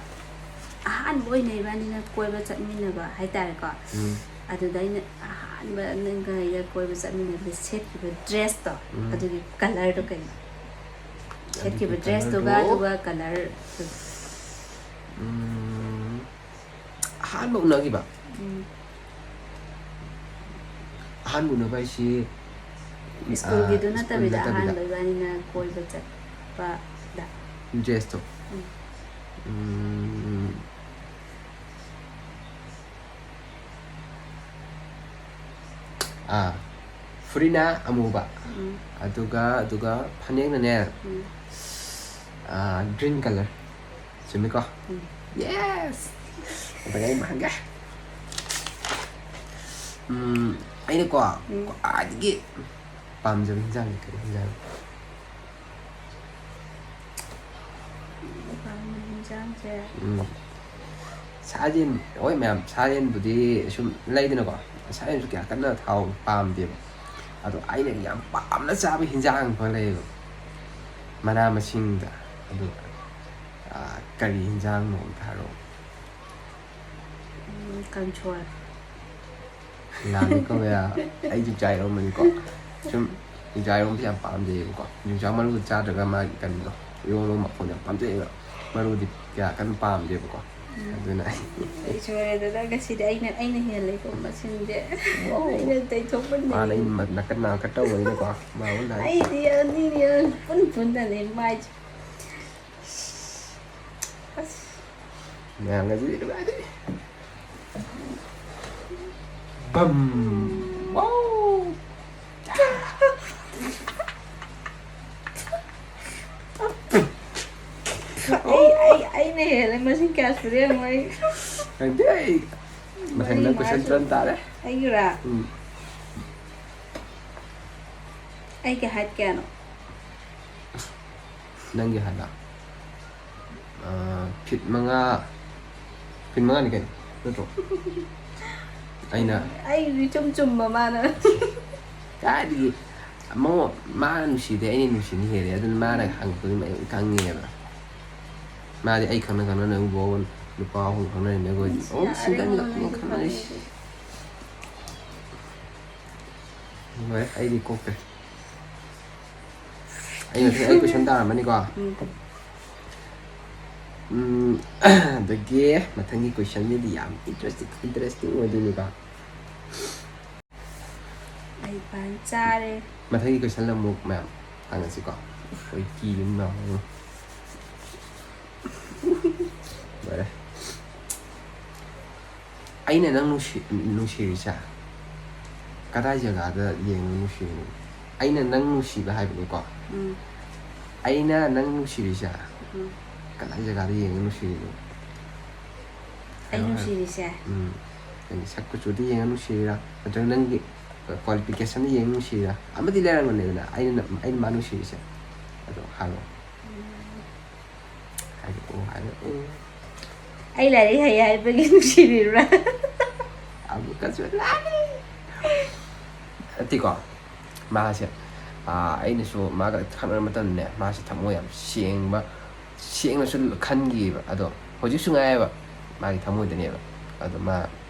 ꯑꯍꯥꯟꯕ ꯑꯣꯏꯅ ꯏꯕꯥꯅꯤꯅ ꯀꯣꯏꯕ ꯆꯠꯃꯤꯟꯅꯕ ꯍꯥꯏꯇꯥꯔꯦꯀꯣ꯫ ꯎꯝ꯫ ꯑꯗꯨꯗ ꯑꯩꯅ ꯑꯍꯥꯟꯕ ꯅꯪꯒ ꯑꯩꯒ ꯀꯣꯏꯕ ꯆꯠꯃꯤꯟꯅꯕꯗ ꯁꯦꯠꯈꯤꯕ ꯗ꯭ꯔꯦꯁꯇꯣ, ꯎꯝ꯫ ꯑꯗꯨꯒꯤ ꯀꯂꯔꯗꯣ ꯀꯩꯅꯣ? ꯁꯦꯠꯈꯤꯕ ꯑꯗꯨꯒꯤ ꯗ꯭ꯔꯦꯁꯇꯨꯒ colourꯗꯣ, ꯑꯗꯨꯒ ꯀꯂꯔꯗꯨ꯫ ꯎꯝ, ꯑꯍꯥꯟꯕ ꯎꯅꯈꯤꯕ? ꯎꯝ꯫ ꯑꯍꯥꯟꯕ ꯎꯅꯕ ꯍꯥꯏꯁꯤ, ꯁ꯭ꯀꯨꯜꯒꯤꯗꯨ ꯑꯥ, ꯁ꯭ꯀꯨꯜ ꯅꯠꯇꯕꯤꯗ ꯅꯠꯇꯕꯤꯗ꯫ ꯑꯍꯥꯟꯕ ꯏꯕꯥꯅꯤꯅ ꯀꯣꯏꯕ ꯆꯠꯄꯗ꯫ ꯗ꯭ꯔꯦꯁꯇꯣ? ꯎꯝ꯫ ꯎꯝ꯫ ꯑꯥ, ꯐꯨꯔꯤꯠꯅ ꯑꯃꯨꯕ, ꯎꯝ꯫ ꯑꯗꯨꯒ, ꯑꯗꯨꯒ ꯐꯅꯦꯛꯅꯅꯦ, ꯎꯝ꯫ ꯑꯥ, green colour꯫ ꯆꯨꯝꯃꯤꯀꯣ? ꯎꯝ꯫ Yes! ꯑꯗꯨꯒ ꯑꯩ ꯑꯃ ꯍꯪꯒꯦ꯫ ꯎꯝ, ꯑꯩꯅꯀꯣ, ꯎꯝ꯫ ꯈ꯭ꯋꯥꯏꯗꯒꯤ ꯄꯥꯝꯖꯕ ꯍꯤꯟꯖꯥꯡꯁꯦ ꯀꯔꯤ ꯍꯤꯟꯖꯥꯡ? ꯄꯥꯝꯕ ꯍꯤꯟꯖꯥꯡꯁꯦ? ꯎꯝ꯫ ꯁꯥ ꯌꯦꯟ, ꯍꯣꯏ ꯃꯌꯥꯝ, ꯁꯥ ꯌꯦꯟꯕꯨꯗꯤ ꯁꯨꯝ ꯂꯩꯗꯅꯀꯣ, ꯁꯥ ꯌꯦꯟꯁꯨ ꯀꯌꯥ ꯀꯟꯅ ꯊꯥꯎ ꯄꯥꯝꯗꯦꯕ꯫ ꯑꯗꯣ ꯑꯩꯅ ꯌꯥꯝ ꯄꯥꯝꯅ ꯆꯥꯕ ꯍꯤꯟꯖꯥꯡ ꯑꯃ ꯂꯩꯌꯦꯕ, ꯃꯅꯥ ꯃꯁꯤꯡꯗ꯫ ꯑꯗꯨ, ꯑꯥ, ꯀꯔꯤ ꯍꯤꯟꯖꯥꯡꯅꯣ ꯑꯝꯇ ꯍꯥꯏꯔꯛꯑꯣ꯫ ꯎꯝ, ꯀꯥꯡꯁꯣꯏ꯫ ꯂꯥꯜꯂꯦꯀꯣ ꯃꯌꯥꯝ, ꯑꯩ ꯌꯣꯡꯆꯥꯛ ꯏꯔꯣꯝꯕꯅꯤꯀꯣ꯫ ꯁꯨꯝ ꯌꯣꯡꯆꯥꯛ ꯏꯔꯣꯝꯕꯁꯦ ꯌꯥꯝ ꯄꯥꯝꯖꯩꯌꯦꯕꯀꯣ꯫ ꯌꯣꯡꯆꯥꯛ ꯃꯔꯨꯗꯤ ꯆꯥꯗ꯭ꯔꯒ ꯃꯥꯒꯤ ꯀꯩꯅꯣꯗꯣ, ꯏꯔꯣꯝꯕ ꯃꯐꯣꯟꯗꯣ ꯌꯥꯝ ꯄꯥꯝꯖꯩꯌꯦꯕ꯫ ꯃꯔꯨꯗꯤ ꯀꯌꯥ ꯀꯟꯅ ꯄꯥꯝꯗꯦꯕꯀꯣ꯫ ꯑꯗꯨꯅ ꯑꯩ ꯑꯩ ꯁꯣꯏꯔꯦꯗꯅ ꯉꯁꯤꯗꯤ ꯑꯩꯅ ꯑꯩꯅ ꯍꯦꯜꯂꯦꯀꯣ ꯃꯁꯤꯡꯁꯦ꯫ ꯑꯩꯅ ꯇꯩꯊꯣꯛꯄꯅꯦ꯫ ꯃꯥꯅ ꯑꯩ ꯃ- ꯅꯥꯀꯟ ꯅꯥꯀꯟ ꯇꯧꯕꯅꯤꯅꯀꯣ, ꯃꯥ ꯑꯃꯨꯛ ꯂꯥꯛꯑꯦ꯫ ꯑꯩꯗꯤ ꯑꯅꯤꯅꯤ ꯄꯨꯟ ꯄꯨꯟꯗꯅꯦ ꯃꯥꯏꯁꯦ꯫ ꯑꯁ꯫ ꯃꯌꯥꯝꯒꯁꯤꯗꯤ ꯅꯨꯡꯉꯥꯏꯗꯣꯏꯅꯤ꯫ ꯕꯝ! ꯋꯥꯎ! ꯑꯩ ꯑꯩ ꯑꯩꯅ ꯍꯦꯜꯂꯦ꯫ ꯃꯁꯤꯡ ꯀꯌꯥ ꯁꯨꯔꯦ ꯌꯦꯡꯉꯣ ꯑꯩ꯫ ꯈꯪꯗꯦ ꯑꯩ꯫ ꯃꯊꯪꯗ ꯃꯔꯤ ꯀꯣꯏꯁꯟ ꯃꯉꯥ ꯇꯔꯟ ꯇꯥꯔꯦ꯫ ꯑꯩꯒꯤꯔꯥ? ꯎꯝ꯫ ꯑꯩꯒꯤ ꯍꯥꯏꯠ ꯀꯌꯥꯅꯣ? ꯅꯪꯒꯤ ꯍꯥꯏꯠꯂꯣ? ꯑꯥ, ꯐꯤꯠ ꯃꯉꯥ꯫ ꯐꯤꯠ ꯃꯉꯥꯅꯤ ꯀꯩꯅꯣ, ꯅꯠꯇ꯭ꯔꯣ? ꯑꯩꯅ ꯑꯩꯗꯤ ꯏꯆꯨꯝ ꯆꯨꯝꯕ ꯃꯥꯅ꯫ ꯀꯥꯏꯗꯒꯤ ꯃꯉꯣ-, ꯃꯥꯅ ꯅꯨꯡꯁꯤꯗꯦ, ꯑꯩꯅ ꯅꯨꯡꯁꯤꯅ ꯍꯦꯜꯂꯦ꯫ ꯑꯗꯨꯅ ꯃꯥꯅ ꯍꯪꯉꯛꯄꯗꯨ ꯑꯩ ꯈꯪꯉꯦꯕ꯫ ꯃꯥꯗꯤ ꯑꯩ ꯈꯪꯅ ꯈꯪꯅ ꯅꯪꯕꯨ ꯅꯨꯄꯥ ꯑꯍꯨꯝ ꯈꯪꯅꯔꯤꯅꯦ ꯑꯩꯈꯣꯏꯗꯤ꯫ ꯑꯣ, ꯌꯥꯔꯦ, ꯁꯤꯡꯒꯜꯅꯤ ꯃꯉꯣꯟꯗ ꯈꯪꯅꯔꯤꯁꯦ꯫ ꯈꯪꯅꯔꯤꯁꯦ꯫ ꯂꯣꯏꯔꯦ, ꯑꯩꯗꯤ ꯀꯣꯛꯇ꯭ꯔꯦ꯫ ꯑꯩ ꯃꯊꯪ ꯑꯩ ꯀꯣꯏꯁꯟ ꯇꯥꯔꯝꯃꯅꯤꯀꯣ꯫ ꯎꯝ꯫ ꯎꯝ, ꯑꯗꯒꯤ ꯃꯊꯪꯒꯤ ꯀꯣꯏꯁꯟꯁꯤꯗꯤ ꯌꯥꯝ ꯏꯟꯇꯔꯦꯁꯇꯤꯡ ꯏꯟꯇꯔꯦꯁꯇꯤꯡ ꯑꯣꯏꯗꯣꯏꯅꯤꯀꯣ꯫ ꯑꯩ ꯄꯥꯟ ꯆꯥꯔꯦ꯫ ꯃꯊꯪꯒꯤ ꯀꯣꯏꯁꯟ ꯑꯃꯨꯛ ꯃꯌꯥꯝ ꯍꯪꯉꯁꯤꯀꯣ꯫ ꯑꯩꯈꯣꯏ ꯀꯤꯕ ꯃꯌꯥꯝ ꯑꯃ꯫ ꯂꯣꯏꯔꯦ꯫ ꯑꯩꯅ ꯅꯪ ꯅꯨꯡꯁꯤ ꯅꯨꯡꯁꯤꯔꯤꯁꯦ ꯀꯗꯥꯏ ꯖꯒꯥꯗ ꯌꯦꯡꯉ ꯅꯨꯡꯁꯤꯔꯤꯅꯣ? ꯑꯩꯅ ꯅꯪ ꯅꯨꯡꯁꯤꯕ ꯍꯥꯏꯕꯅꯤꯀꯣ꯫ ꯎꯝ꯫ ꯑꯩꯅ ꯅꯪ ꯅꯨꯡꯁꯤꯔꯤꯁꯦ ꯎꯝ꯫ ꯀꯗꯥꯏ ꯖꯒꯥꯗ ꯌꯦꯡꯉ ꯅꯨꯡꯁꯤꯔꯤꯅꯣ? ꯑꯩ ꯅꯨꯡꯁꯤꯔꯤꯁꯦ꯫ ꯎꯝ꯫ ꯅꯪꯒꯤ ꯁꯛ ꯀꯨꯆꯨꯗ ꯌꯦꯡꯉ ꯅꯨꯡꯁꯤꯔꯤꯔꯥ? ꯅꯠꯇ꯭ꯔꯒ ꯅꯪꯒꯤ ꯀ꯭ꯋꯥꯂꯤꯐꯤꯀꯦꯁꯟꯗ ꯌꯦꯡꯉ ꯅꯨꯡꯁꯤꯔꯤꯔꯥ? ꯑꯃꯗꯤ ꯂꯩꯔꯝꯒꯅꯤꯗꯅ, ꯑꯩꯅ ꯅ-, ꯑꯩꯅ ꯃꯥ ꯅꯨꯡꯁꯤꯔꯤꯁꯦ꯫ ꯑꯗꯣ ꯍꯥꯏꯔꯣ꯫ ꯍꯥꯏꯔꯛꯑꯣ, ꯍꯥꯏꯔꯛꯑꯣ꯫ ꯑꯩ ꯂꯥꯏꯔꯤꯛ ꯍꯩ ꯍꯥꯏꯕꯒꯤ ꯅꯨꯡꯁꯤꯔꯤꯕ꯭ꯔꯥ? ꯑꯃꯨꯛꯀꯁꯨ ꯂꯥꯜꯂꯤ꯫ ꯅꯠꯇꯦꯀꯣ, ꯃꯥꯁꯦ, ꯑꯥ, ꯑꯩꯅꯁꯨ ꯃꯥꯒ ꯈꯠꯅꯕ ꯃꯇꯝꯗꯅꯦ, ꯃꯥꯁꯦ ꯊꯃꯣꯏ ꯌꯥꯝ ꯁꯦꯡꯕ, ꯁꯦꯡꯅꯁꯨ ꯈꯟꯈꯤꯕ꯫ ꯑꯗꯣ ꯍꯧꯖꯤꯛꯁꯨ ꯉꯥꯏꯌꯦꯕ, ꯃꯥꯒꯤ ꯊꯃꯣꯏꯗꯅꯦꯕ꯫ ꯑꯗꯣ ꯃꯥ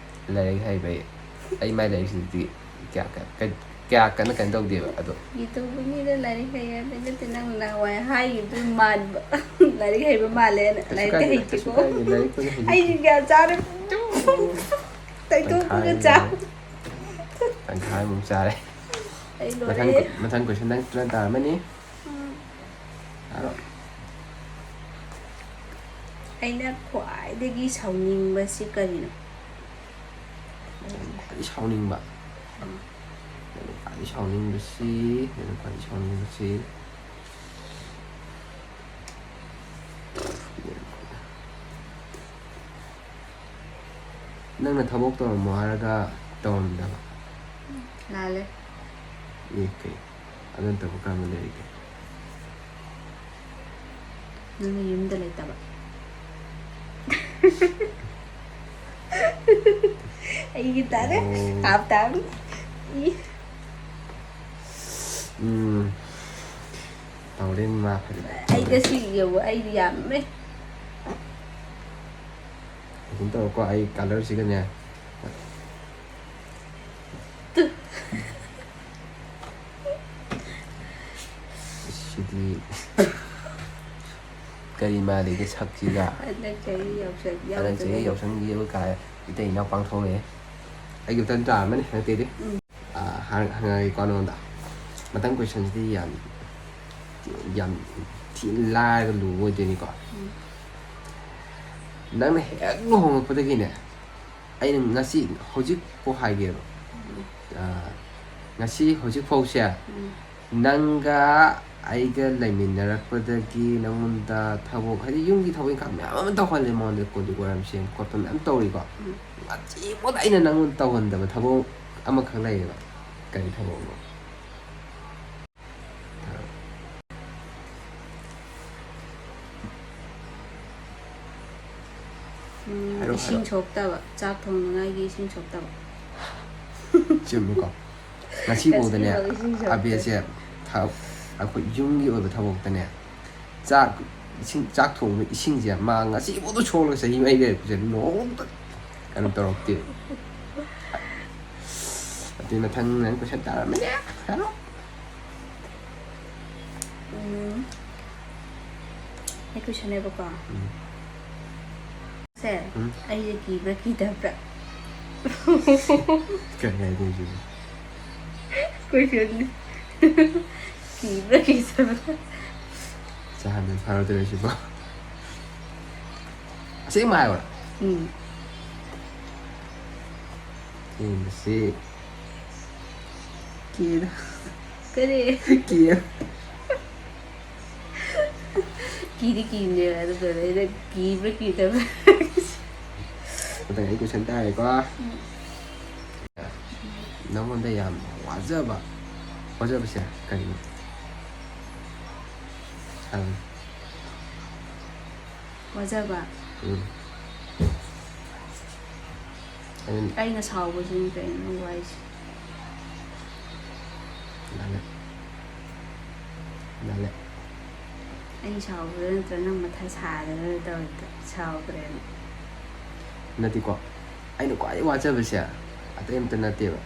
ꯂꯥꯏꯔꯤꯛ ꯍꯩꯕꯩ, ꯑꯩ ꯃꯥꯏ ꯂꯥꯏꯔꯤꯛꯁꯤꯗꯤ ꯀꯌꯥ, ꯀꯌꯥ, ꯀꯩ-, ꯀꯌꯥ ꯀꯟꯅ ꯀꯩꯅꯣ ꯇꯧꯗꯦꯕ ꯑꯗꯣ꯫ ꯌꯨꯇꯨꯕ ꯃꯤꯗ ꯂꯥꯏꯔꯤꯛ ꯍꯩ ꯍꯥꯏꯕ ꯅꯠꯇꯦ, ꯅꯪ ꯅꯍꯥꯟꯋꯥꯏ ꯍꯥꯏꯈꯤꯕꯗꯨ ꯃꯥꯟꯕ꯫ ꯂꯥꯏꯔꯤꯛ ꯍꯩꯕ ꯃꯥꯜꯂꯦꯅ꯫ ꯀꯩꯁꯨ ꯂꯥꯏꯔꯤꯛꯇꯤ ꯀꯥꯏꯗꯦ, ꯍꯩꯇꯦꯀꯣ꯫ ꯀꯩꯁꯨ ꯀꯥꯏꯗꯦ, ꯂꯥꯏꯔꯤꯛꯄꯨꯗꯤ ꯍꯩꯇꯦ꯫ ꯑꯩꯁꯨ ꯒ꯭ꯌꯥꯟ ꯆꯥꯔꯦ꯫ ꯇꯩꯊꯣꯛꯄꯒ ꯇꯪꯈꯥꯏ ꯆꯥ꯫ ꯇꯪꯈꯥꯏꯃꯨꯛ ꯆꯥꯔꯦ꯫ ꯑꯩ ꯃꯊꯪ ꯂꯣꯏꯔꯦ꯫ ꯃꯊꯪ ꯀꯣꯏꯁꯟ ꯅꯪ ꯇꯥꯔꯝꯃꯅꯤ꯫ ꯎꯝ꯫ ꯍꯥꯏꯔꯣ꯫ ꯑꯩꯅ ꯈ꯭ꯋꯥꯏꯗꯒꯤ ꯁꯥꯎꯅꯤꯡꯕꯁꯤ ꯀꯔꯤꯅꯣ? ꯅꯪ ꯈ꯭ꯋꯥꯏꯗꯒꯤ ꯁꯥꯎꯅꯤꯡꯕ? ꯅꯪ ꯈ꯭ꯋꯥꯏꯗꯒꯤ ꯁꯥꯎꯅꯤꯡꯕꯁꯤ, ꯅꯪ ꯈ꯭ꯋꯥꯏꯗꯒꯤ ꯁꯥꯎꯅꯤꯡꯕꯁꯤ꯫ ꯅꯪꯅ ꯊꯕꯛ ꯇꯧꯔꯝꯃꯣ ꯍꯥꯏꯔꯒ ꯇꯧꯔꯝꯗꯕ? ꯂꯥꯜꯂꯦ꯫ ꯑꯦ, ꯀꯩ? ꯑꯗꯨ ꯅꯠꯇꯕ ꯀꯔꯝꯕ ꯂꯩꯔꯤꯒꯦ? ꯅꯪꯅ ꯌꯨꯝꯗ ꯂꯩꯇꯕ꯫ ꯑꯩꯒꯤ ꯇꯥꯔꯦ꯫ ꯑꯣ꯫ ꯍꯥꯞ ꯇꯥꯕꯅꯤ꯫ ꯏ꯫ ꯎꯝ꯫ ꯇꯧꯔꯦ ꯃꯥ ꯐꯖꯅ꯫ ꯑꯩ ꯉꯁꯤ ꯌꯧꯕ ꯑꯩꯗꯤ ꯌꯥꯝꯃꯦ꯫ ꯑꯗꯨꯝ ꯇꯧꯔꯣꯀꯣ, ꯑꯩ ꯀꯂꯔꯁꯤꯒꯅꯦ꯫ ꯁꯤꯗꯤ ꯀꯔꯤ ꯃꯥꯜꯂꯤꯒꯦ ꯁꯛꯁꯤꯒ? ꯍꯟꯗꯛ ꯆꯍꯤ ꯌꯥꯎꯁꯪ ꯍꯟꯗꯛ ꯆꯍꯤ ꯌꯥꯎꯗꯕ꯫ ꯌꯥꯎꯁꯪꯒꯤ ꯑꯣꯏ ꯀꯥꯏ ꯏꯇꯩ ꯏꯅꯥꯎ ꯄꯥꯡꯊꯣꯛꯑꯦ꯫ ꯑꯩꯒꯤ ꯇꯟ ꯇꯥꯔꯝꯃꯅꯤ ꯍꯟꯗꯛꯇꯩꯗꯤ꯫ ꯎꯝ꯫ ꯑꯥ, ꯍꯪ-, ꯍꯪꯉꯛꯑꯒꯦꯀꯣ ꯅꯉꯣꯟꯗ꯫ ꯃꯊꯪ ꯀꯣꯏꯁꯟꯁꯤꯗꯤ ꯌꯥꯝ, ꯌꯥꯝ ꯊꯤꯅ ꯂꯥꯏꯔꯒ ꯂꯨꯕ ꯑꯣꯏꯗꯣꯏꯅꯤꯀꯣ꯫ ꯎꯝ꯫ ꯅꯪꯅ ꯍꯦꯛ ꯂꯨꯍꯣꯡꯉꯛꯄꯗꯒꯤꯅꯦ, ꯑꯩꯅ ꯉꯁꯤ ꯍꯧꯖꯤꯛꯐꯥꯎ ꯍꯥꯏꯒꯦꯕ꯫ ꯑꯥ, ꯉꯁꯤ ꯍꯧꯖꯤꯛꯐꯥꯎꯁꯦ ꯎꯝ꯫ ꯅꯪꯒ ꯑꯩꯒ ꯂꯩꯃꯤꯟꯅꯔꯛꯄꯗꯒꯤ ꯅꯪꯉꯣꯟꯗ ꯊꯕꯛ, ꯍꯥꯏꯗꯤ ꯌꯨꯝꯒꯤ ꯊꯕꯛ ꯏꯪꯈꯥꯡ ꯃꯌꯥꯝ ꯑꯃ ꯇꯧꯍꯜꯂꯦ, ꯃꯉꯣꯟꯗ ꯀꯣꯜ ꯂꯤꯛ ꯋꯥꯏꯔꯝ ꯁꯦꯡꯕ ꯈꯣꯠꯄ ꯃꯌꯥꯝ ꯇꯧꯔꯤꯀꯣ꯫ ꯎꯝ꯫ ꯉꯁꯤꯐꯥꯎꯗ ꯑꯩꯅ ꯅꯪꯉꯣꯟꯗ ꯇꯧꯍꯟꯗꯕ ꯊꯕꯛ ꯑꯃꯈꯛ ꯂꯩꯌꯦꯕ꯫ ꯀꯔꯤ ꯊꯕꯛꯅꯣ? ꯎꯝ, ꯍꯥꯏꯔꯣ, ꯏꯁꯤꯡ ꯍꯥꯏꯔꯣ꯫ ꯁꯣꯛꯇꯕ, ꯆꯥꯛ ꯊꯣꯡꯅꯉꯥꯏꯒꯤ ꯏꯁꯤꯡ ꯁꯣꯛꯇꯕ꯫ ꯆꯨꯝꯃꯤꯀꯣ꯫ ꯉꯁꯤꯐꯥꯎꯗꯅꯦ, ꯉꯁꯤꯐꯥꯎ ꯏꯁꯤꯡ ꯁꯣꯛꯇꯦ꯫ ꯑꯕꯦꯁꯦ ꯊ-, ꯑꯩꯈꯣꯏ ꯌꯨꯝꯒꯤ ꯑꯣꯏꯕ ꯊꯕꯛꯇꯅꯦ, ꯆꯥꯛ, ꯏꯁꯤꯡ, ꯆꯥꯛ ꯊꯣꯡꯕ ꯏꯁꯤꯡꯁꯦ ꯃꯥ ꯉꯁꯤꯐꯥꯎꯗ ꯁꯣꯛꯂꯒ ꯆꯍꯤ ꯃꯔꯤ ꯂꯩꯔꯛꯄꯁꯦ ꯅꯣꯡꯃꯇ ꯀꯩꯅꯣ ꯇꯧꯔꯛꯇꯦ꯫ ꯁꯤ ꯃꯊꯪ ꯅꯪ ꯀꯣꯏꯁꯟ ꯇꯥꯔꯝꯃꯅꯦ꯫ ꯍꯥꯏꯔꯣ꯫ ꯎꯝ꯫ ꯑꯩ ꯀꯣꯏꯁꯟꯅꯦꯕꯀꯣ꯫ ꯎꯝ꯫ ꯁꯦ, ꯎꯝ꯫ ꯑꯩꯁꯦ ꯀꯤꯕ꯭ꯔꯥ ꯀꯤꯗꯕ꯭ꯔꯥ? ꯀꯔꯤ ꯍꯥꯏꯗꯣꯏꯅꯣ ꯁꯤꯕꯨ? ꯀꯣꯏꯁꯟꯅꯤ꯫ ꯀꯤꯕ꯭ꯔꯥ ꯀꯤꯗꯕ꯭ꯔꯥ? ꯆꯥ ꯍꯥꯟꯅ ꯐꯥꯔꯗꯣꯏꯔꯣ ꯁꯤꯕꯣ? ꯑꯁꯦꯡꯕ ꯍꯥꯏꯌꯣ꯫ ꯎꯝ꯫ ꯌꯦꯡꯕꯁꯤ꯫ ꯀꯤꯗ꯫ ꯀꯔꯤ? ꯀꯤ꯫ ꯀꯤꯗꯤ ꯀꯤꯕꯅꯦꯕ, ꯑꯗꯨꯒ ꯑꯩꯅ ꯀꯤꯕ꯭ꯔꯥ ꯀꯤꯗꯕ꯭ꯔꯥ? ꯃꯊꯪ ꯑꯩ ꯀꯣꯏꯁꯟ ꯇꯥꯔꯦꯀꯣ꯫ ꯎꯝ꯫ ꯅꯉꯣꯟꯗ ꯌꯥꯝ ꯋꯥꯖꯕ, ꯋꯥꯖꯕꯁꯦ ꯀꯔꯤꯅꯣ? ꯍꯥꯏꯌꯨꯅꯦ꯫ ꯋꯥꯖꯕ? ꯎꯝ꯫ ꯑꯗꯨꯅ ꯑꯩꯅ ꯁꯥꯎꯕꯁꯤꯅꯤ ꯀꯩꯅꯣ ꯋꯥꯏꯁꯦ꯫ ꯂꯥꯜꯂꯦ꯫ ꯂꯥꯜꯂꯦ꯫ ꯑꯩ ꯁꯥꯎꯕꯗ ꯅꯠꯇ꯭ꯔ ꯅꯪ ꯃꯊꯥ ꯁꯥꯗꯅ ꯇꯧꯔꯤꯗꯣ? ꯁꯥꯎꯗ꯭ꯔꯦꯅ꯫ ꯅꯠꯇꯦꯀꯣ, ꯑꯩꯅ ꯈ꯭ꯋꯥꯏꯗꯩ ꯋꯥꯖꯕꯁꯦ ꯑꯇꯩ ꯑꯝꯇ ꯅꯠꯇꯦꯕ,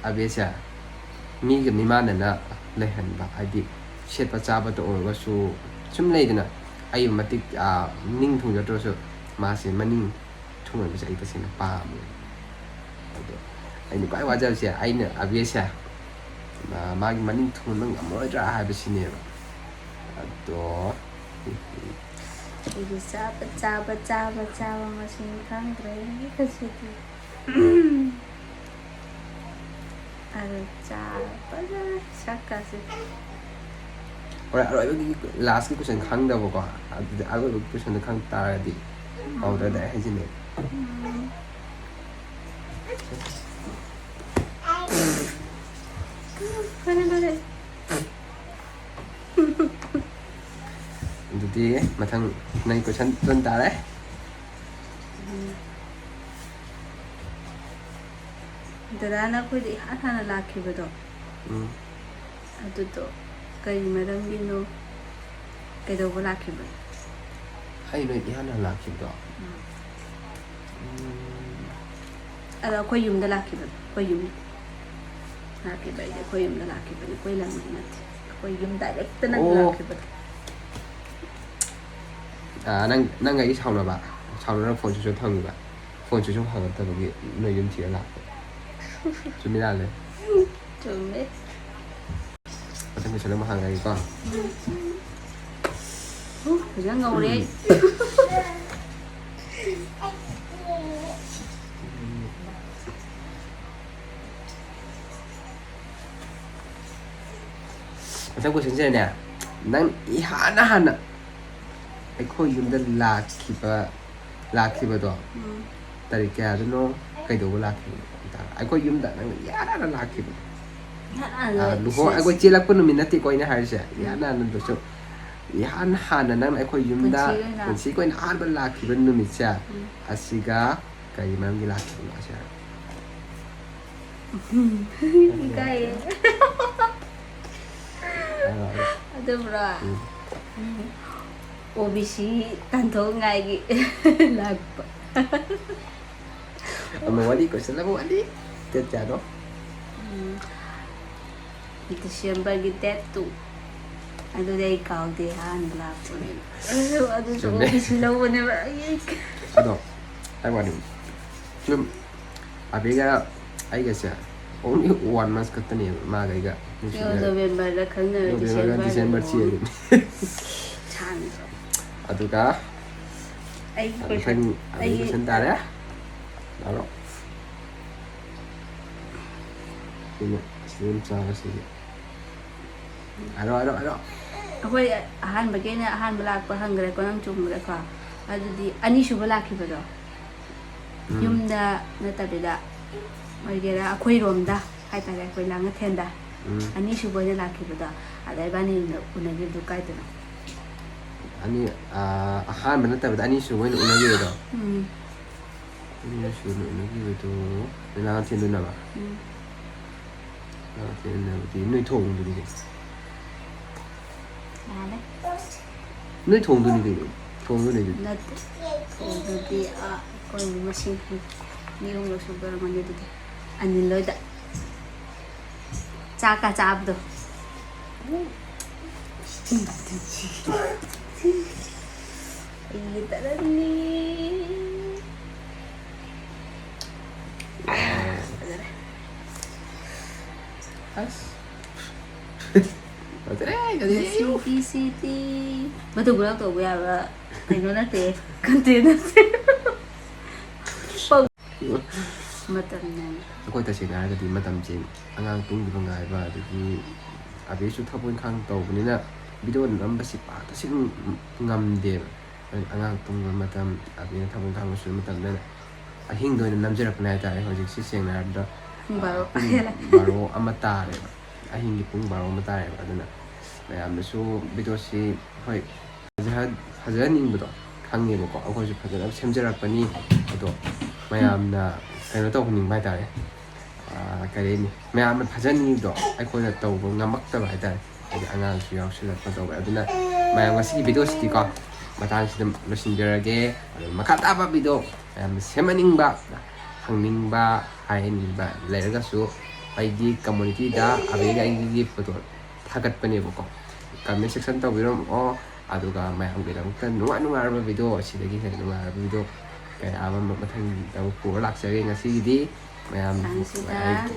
ꯑꯕꯦꯁꯦ ꯃꯤꯒ ꯃꯤꯃꯥꯟꯅꯅ ꯂꯩꯍꯟꯕ, ꯍꯥꯏꯗꯤ ꯁꯦꯠꯄ ꯆꯥꯕꯗ ꯑꯣꯏꯔꯒꯁꯨ ꯁꯨꯝ ꯂꯩꯗꯅ, ꯑꯩ ꯃꯇꯤꯛ, ꯑꯥ, ꯅꯤꯡ ꯊꯨꯡꯖꯗ꯭ꯔꯁꯨ ꯃꯥꯁꯦ ꯃꯅꯤꯡ ꯊꯨꯡꯍꯟꯕꯁꯦ ꯑꯩ ꯇꯁꯦꯡꯅ ꯄꯥꯝꯃꯦ꯫ ꯑꯗꯣ ꯑꯩꯅ ꯈ꯭ꯋꯥꯏ ꯋꯥꯖꯕꯁꯦ ꯑꯩꯅ ꯑꯕꯦꯁꯦ, ꯃꯥ-, ꯃꯥꯒꯤ ꯃꯅꯤꯡ ꯊꯨꯡꯍꯟꯕ ꯉꯝꯃꯔꯣꯏꯗ꯭ꯔꯥ ꯍꯥꯏꯕꯁꯤꯅꯦꯕ꯫ ꯑꯗꯣ ꯑꯩꯗꯤ ꯆꯥꯕ, ꯆꯥꯕ, ꯆꯥꯕ, ꯆꯥꯕ ꯃꯁꯤꯡ ꯈꯪꯗ꯭ꯔꯦ ꯉꯁꯤꯗꯤ꯫ ꯑꯗꯨ ꯆꯥꯕꯗ ꯁꯛꯀꯥꯁꯦ꯫ ꯍꯣꯔꯦꯟ ꯑꯔꯣꯏꯕꯒꯤ last ꯀꯤ question ꯈꯪꯗꯕꯀꯣ, ꯑꯗꯨꯗꯤ ꯑꯔꯣꯏꯕꯒꯤ question ꯗꯣ ꯈꯪ ꯇꯥꯔꯒꯗꯤ ꯍꯧꯗ꯭ꯔꯗꯤ ꯑꯩ ꯍꯥꯏꯖꯤꯟꯅꯩ꯫ ꯎꯝ꯫ ꯐꯔꯦ, ꯐꯔꯦ꯫ ꯑꯗꯨꯗꯤ ꯃꯊꯪ ꯅꯪ question ꯇꯨꯟ ꯇꯥꯔꯦ꯫ ꯎꯝ꯫ ꯗꯗꯥꯅ ꯑꯩꯈꯣꯏꯗ ꯏꯍꯥꯟ ꯍꯥꯟꯅ ꯂꯥꯛꯈꯤꯕꯗꯣ, ꯎꯝ꯫ ꯑꯗꯨꯗꯣ ꯀꯔꯤ ꯃꯔꯝꯒꯤꯅꯣ? ꯀꯩꯗꯧꯕ ꯂꯥꯛꯈꯤꯕꯅꯣ? ꯑꯩ ꯅꯣꯏ ꯏꯍꯥꯟ ꯍꯥꯟꯅ ꯂꯥꯛꯈꯤꯕꯗꯣ? ꯎꯝ꯫ ꯎꯝ꯫ ꯑꯗꯣ ꯑꯩꯈꯣꯏ ꯌꯨꯝꯗ ꯂꯥꯛꯈꯤꯕꯗꯣ, ꯑꯩꯈꯣꯏ ꯌꯨꯝ꯫ ꯂꯥꯛꯈꯤꯕ ꯍꯥꯏꯗꯤ ꯑꯩꯈꯣꯏ ꯌꯨꯝꯗ ꯂꯥꯛꯈꯤꯕꯅꯤ, ꯑꯩꯈꯣꯏ ꯂꯝꯗ ꯅꯠꯇꯦ, ꯑꯩꯈꯣꯏ ꯌꯨꯝ ꯗꯥꯏꯔꯦꯛꯇ ꯅꯪ ꯑꯣ꯫ ꯂꯥꯛꯈꯤꯕꯗꯣ꯫ ꯑꯥ, ꯅꯪ ꯅꯪꯒ ꯑꯩ ꯁꯥꯎꯅꯕ, ꯁꯥꯎꯅꯔꯒ ꯐꯣꯟ switch off ꯊꯝꯈꯤꯕ, ꯐꯣꯟ switch off ꯍꯥꯡꯉꯛꯇꯕꯒꯤ ꯅꯣꯏ ꯌꯨꯝ ꯊꯤꯔ ꯂꯥꯛꯄ꯫ ꯆꯨꯝꯃꯤ ꯂꯥꯜꯂꯦ? ꯆꯨꯝꯃꯦ꯫ ꯃꯊꯪ question ꯑꯃ ꯍꯪꯉꯛꯑꯒꯦꯀꯣ꯫ ꯍꯨ, ꯐꯖꯅ ꯉꯧꯔꯦ ꯑꯩ꯫ ꯃꯊꯪ questionꯁꯤꯅꯅꯦ, ꯅꯪ ꯏꯍꯥꯟ ꯍꯥꯟꯅ ꯑꯩꯈꯣꯏ ꯌꯨꯝꯗ ꯂꯥꯛꯈꯤꯕ ꯂꯥꯛꯈꯤꯕꯗꯣ ꯎꯝ꯫ ꯇꯥꯔꯤꯛ ꯀꯌꯥꯗꯅꯣ, ꯀꯩꯗꯧꯕ ꯂꯥꯛꯈꯤꯕꯅꯣ? ꯑꯩꯈꯣꯏ ꯌꯨꯝꯗ ꯅꯪꯅ ꯏꯍꯥꯟ ꯍꯥꯟꯅ ꯂꯥꯛꯈꯤꯕꯗꯣ꯫ ꯏꯍꯥꯟ ꯍꯥꯟꯅ ꯑꯥ, ꯂꯨꯍꯣꯡ ꯑꯩꯈꯣꯏ ꯆꯦꯜꯂꯛꯄ ꯅꯨꯃꯤꯠ ꯅꯠꯇꯦꯀꯣ ꯑꯩꯅ ꯍꯥꯏꯔꯤꯁꯦ, ꯏꯍꯥꯟ ꯍꯥꯟꯅꯗꯁꯨ ꯏꯍꯥꯟ ꯍꯥꯟꯅ ꯅꯪꯅ ꯑꯩꯈꯣꯏ ꯌꯨꯝꯗ ꯄꯨꯟꯁꯤꯒꯤ ꯑꯣꯏꯅ꯫ ꯄꯨꯟꯁꯤꯒꯤ ꯑꯣꯏꯅ ꯑꯍꯥꯟꯕ ꯂꯥꯛꯈꯤꯕ ꯅꯨꯃꯤꯠꯁꯦ, ꯎꯝ꯫ ꯑꯁꯤꯒ ꯀꯔꯤ ꯃꯔꯝꯒꯤ ꯂꯥꯛꯈꯤꯕꯅꯣ ꯑꯁꯤ ꯍꯥꯏꯔꯣ꯫ ꯏꯀꯥꯏꯌꯦ꯫ ꯍꯥꯏꯔꯣ, ꯍꯥꯏꯔꯣ꯫ ꯑꯗꯨꯕꯨꯔꯣ? ꯎꯝ꯫ ꯑꯣ ꯕꯤ ꯁꯤ ꯇꯥꯟꯊꯣꯛꯉꯥꯏꯒꯤ ꯂꯥꯛꯄ꯫ ꯑꯃ ꯋꯥꯠꯂꯤ, question ꯑꯃ ꯋꯥꯠꯂꯤ꯫ Date ꯀꯌꯥꯅꯣ? ꯎꯝ, Decemberꯒꯤ date two꯫ ꯑꯗꯨꯗꯤ ꯑꯩ ꯀꯥꯎꯗꯦ, ꯑꯍꯥꯟꯕ ꯂꯥꯛꯄꯅꯦꯕ꯫ ꯑꯗꯨꯁꯨ ꯆꯨꯝꯃꯦ꯫ ꯑꯣ ꯕꯤ ꯁꯤ ꯂꯧꯕꯅꯦꯕ꯫ ꯑꯩ ꯑꯗꯣ ꯍꯥꯏ ꯋꯥꯅꯤ, ꯁꯨꯝ ꯑꯕꯤꯒ ꯑꯩꯒꯁꯦ only one month ꯈꯛꯇꯅꯦꯕ ꯃꯥꯒ ꯑꯩꯒ ꯅꯨꯡꯁꯤꯅꯔ-, Novemberꯗ ꯈꯪꯅꯔ Novemberꯒ Decemberꯗ December ꯂꯨꯍꯣꯡꯉꯦ꯫ ꯆꯦꯜꯂꯤꯅꯤ꯫ ꯁꯥꯡꯗ꯭ꯔꯣ? ꯑꯗꯨꯒ ꯑꯩꯒꯤ ꯃꯊꯪ question, ꯑꯕꯤꯒꯤ ꯑꯩꯒꯤ question ꯇꯥꯔꯦ꯫ ꯍꯥꯏꯔꯣ꯫ ꯁꯤꯅ student ꯆꯥꯕꯁꯤꯒꯤ꯫ ꯍꯥꯏꯔꯣ, ꯍꯥꯏꯔꯣ, ꯍꯥꯏꯔꯣ꯫ ꯑꯩꯈꯣꯏ ꯑꯍꯥꯟꯕꯒꯤ ꯑꯩꯅ ꯑꯍꯥꯟꯕ ꯂꯥꯛꯄ ꯍꯪꯈ꯭ꯔꯦꯀꯣ, ꯅꯪ ꯆꯨꯝꯈ꯭ꯔꯦꯀꯣ꯫ ꯑꯗꯨꯗꯤ ꯑꯅꯤꯁꯨꯕ ꯂꯥꯛꯈꯤꯕꯗꯣ, ꯎꯝ꯫ ꯌꯨꯝꯗ ꯅꯠꯇꯕꯤꯗ ꯑꯣꯏꯒꯦꯔꯥ, ꯑꯩꯈꯣꯏꯔꯣꯝꯗ ꯍꯥꯏꯇꯥꯔꯦ, ꯑꯩꯈꯣꯏ ꯂꯥꯡꯉꯊꯦꯜꯗ ꯎꯝ꯫ ꯑꯅꯤꯁꯨꯕ ꯑꯣꯏꯅ ꯂꯥꯛꯈꯤꯕꯗꯣ, ꯑꯗ ꯏꯕꯥꯅꯤ ꯎꯅ-, ꯎꯅꯈꯤꯕꯗꯨ ꯀꯥꯏꯗꯅꯣ? ꯑꯅꯤ, ꯑꯥ, ꯑꯍꯥꯟꯕ ꯅꯠꯇꯕꯗ ꯑꯅꯤꯁꯨꯕ ꯑꯣꯏꯅ ꯎꯅꯈꯤꯕꯗꯣ꯫ ꯎꯝ꯫ ꯑꯅꯤꯁꯨꯕ ꯎꯅꯈꯤꯕꯗꯣ ꯂꯥꯡꯉꯊꯦꯜꯗ ꯎꯅꯕ? ꯎꯝ꯫ ꯂꯥꯡꯉꯊꯦꯜꯗ ꯎꯅꯕꯗꯤ ꯅꯣꯏ ꯊꯣꯡꯗꯨꯅꯤ ꯀꯩꯅꯣ꯫ ꯂꯥꯜꯂꯦ꯫ ꯅꯣꯏ ꯊꯣꯡꯗꯨꯅꯤ ꯀꯩꯅꯣ꯫ ꯊꯣꯡꯗꯨꯅꯤ ꯀꯩꯅꯣ꯫ ꯅꯠꯇꯦ꯫ ꯊꯣꯡꯗꯨꯗꯤ, ꯑꯥ, ꯑꯩꯈꯣꯏ ꯃꯤ ꯃꯁꯤꯡ ꯃꯤ ꯑꯍꯨꯝꯂꯛ ꯁꯨꯗꯣꯔꯝꯃꯅꯤ ꯑꯗꯨꯗꯤ꯫ ꯑꯅꯤꯜ ꯍꯣꯏꯗ꯫ ꯆꯥꯛꯀ ꯆꯥꯕꯗꯣ꯫ ꯑꯩꯒꯤ ꯇꯔꯟꯅꯤ꯫ ꯑꯁ꯫ ꯐꯖꯔꯦ, ꯐꯖꯔꯦ꯫ City, city. ꯃꯇꯨ ꯄꯨꯂꯞ ꯇꯧꯕ ꯌꯥꯕ ꯀꯩꯅꯣ ꯅꯠꯇꯦ, content ꯅꯠꯇꯦ꯫ ꯃꯇꯝꯅꯦ꯫ ꯑꯩꯈꯣꯏ ꯇꯁꯦꯡꯅ ꯍꯥꯏꯔꯒꯗꯤ ꯃꯇꯝꯁꯦ ꯑꯉꯥꯡ ꯇꯨꯝꯈꯤꯕ ꯉꯥꯏꯕ, ꯑꯗꯒꯤ ꯑꯕꯦꯁꯨ ꯊꯕꯛ ꯏꯪꯈꯥꯡ ꯇꯧꯕꯅꯤꯅ video ꯅꯝꯕꯁꯤ ꯄꯥꯛ ꯇꯁꯦꯡꯅ ꯉꯝꯗꯦꯕ꯫ ꯑꯗꯨꯅ ꯑꯉꯥꯡ ꯇꯨꯝꯕ ꯃꯇꯝ, ꯑꯕꯦꯅ ꯊꯕꯛ ꯏꯪꯈꯥꯡ ꯂꯣꯏꯁꯤꯟꯕ ꯃꯇꯝꯗ ꯑꯍꯤꯡꯗ ꯑꯣꯏꯅ ꯅꯝꯖꯔꯛꯄꯅꯦ ꯍꯥꯏꯇꯥꯔꯦ꯫ ꯍꯧꯖꯤꯛꯁꯤ ꯁꯦꯡꯅ ꯍꯥꯏꯔꯕꯗ, ꯄꯨꯡ ꯕꯥꯔꯣ ꯑꯃ ꯇꯥꯔꯦꯕ꯫ ꯑꯍꯤꯡꯒꯤ ꯄꯨꯡ ꯕꯥꯔꯣ ꯑꯃ ꯇꯥꯔꯦꯕ꯫ ꯑꯗꯨꯅ ꯃꯌꯥꯝꯅꯁꯨ videoꯁꯤ, ꯍꯣꯏ, ꯐꯖꯍꯟ-, ꯐꯖꯍꯟꯅꯤꯡꯕꯗꯣ ꯈꯪꯉꯦꯕꯀꯣ꯫ ꯑꯩꯈꯣꯏꯁꯨ ꯐꯖꯅ ꯁꯦꯝꯖꯔꯛꯄꯅꯤ꯫ ꯑꯗꯣ ꯃꯌꯥꯝꯅ ꯀꯩꯅꯣ ꯇꯧꯍꯟꯅꯤꯡꯕ ꯍꯥꯏꯇꯥꯔꯦ꯫ ꯑꯥ, ꯀꯔꯤ ꯍꯥꯏꯅꯤ? ꯃꯌꯥꯝꯅ ꯐꯖꯍꯟꯅꯤꯡꯕꯗꯣ ꯑꯩꯈꯣꯏꯅ ꯇꯧꯕ ꯉꯝꯃꯛꯇꯕ ꯍꯥꯏꯇꯥꯔꯦ꯫ ꯍꯥꯏꯗꯤ ꯑꯉꯥꯡꯁꯨ ꯌꯥꯎꯁꯜꯂꯛꯄ ꯇꯧꯕ꯫ ꯑꯗꯨꯅ ꯃꯌꯥꯝ ꯉꯁꯤꯒꯤ videoꯁꯤꯗꯤꯀꯣ ꯃꯇꯥꯡꯁꯤꯗ ꯂꯣꯏꯁꯤꯟꯖꯔꯒꯦ꯫ ꯑꯗꯨ ꯃꯈꯥ ꯇꯥꯕ video ꯃꯌꯥꯝꯅ ꯁꯦꯝꯍꯟꯅꯤꯡꯕ, ꯍꯪꯅꯤꯡꯕ, ꯍꯥꯏꯍꯟꯅꯤꯡꯕ ꯂꯩꯔꯒꯁꯨ ꯑꯩꯒꯤ communityꯗ ꯑꯕꯦꯒ ꯑꯩꯒꯤ photo ꯊꯥꯒꯠꯄꯅꯦꯕꯀꯣ꯫ Comment section ꯇꯧꯕꯤꯔꯝꯃꯣ꯫ ꯑꯗꯨꯒ ꯃꯌꯥꯝꯒꯤꯗꯃꯛꯇ ꯅꯨꯡꯉꯥꯏ ꯅꯨꯡꯉꯥꯏꯔꯕ video, ꯑꯁꯤꯗꯒꯤ ꯍꯦꯟꯅ ꯅꯨꯡꯉꯥꯏꯔꯕ video ꯀꯌꯥ ꯑꯃ ꯃꯊꯪꯗ ꯑꯃꯨꯛ ꯄꯨꯔ ꯂꯥꯛꯆꯒꯦ꯫ ꯉꯁꯤꯒꯤꯗꯤ ꯃꯌꯥꯝ ꯃꯇꯥꯡꯁꯤꯗ ꯅꯨꯡꯉꯥꯏ꯫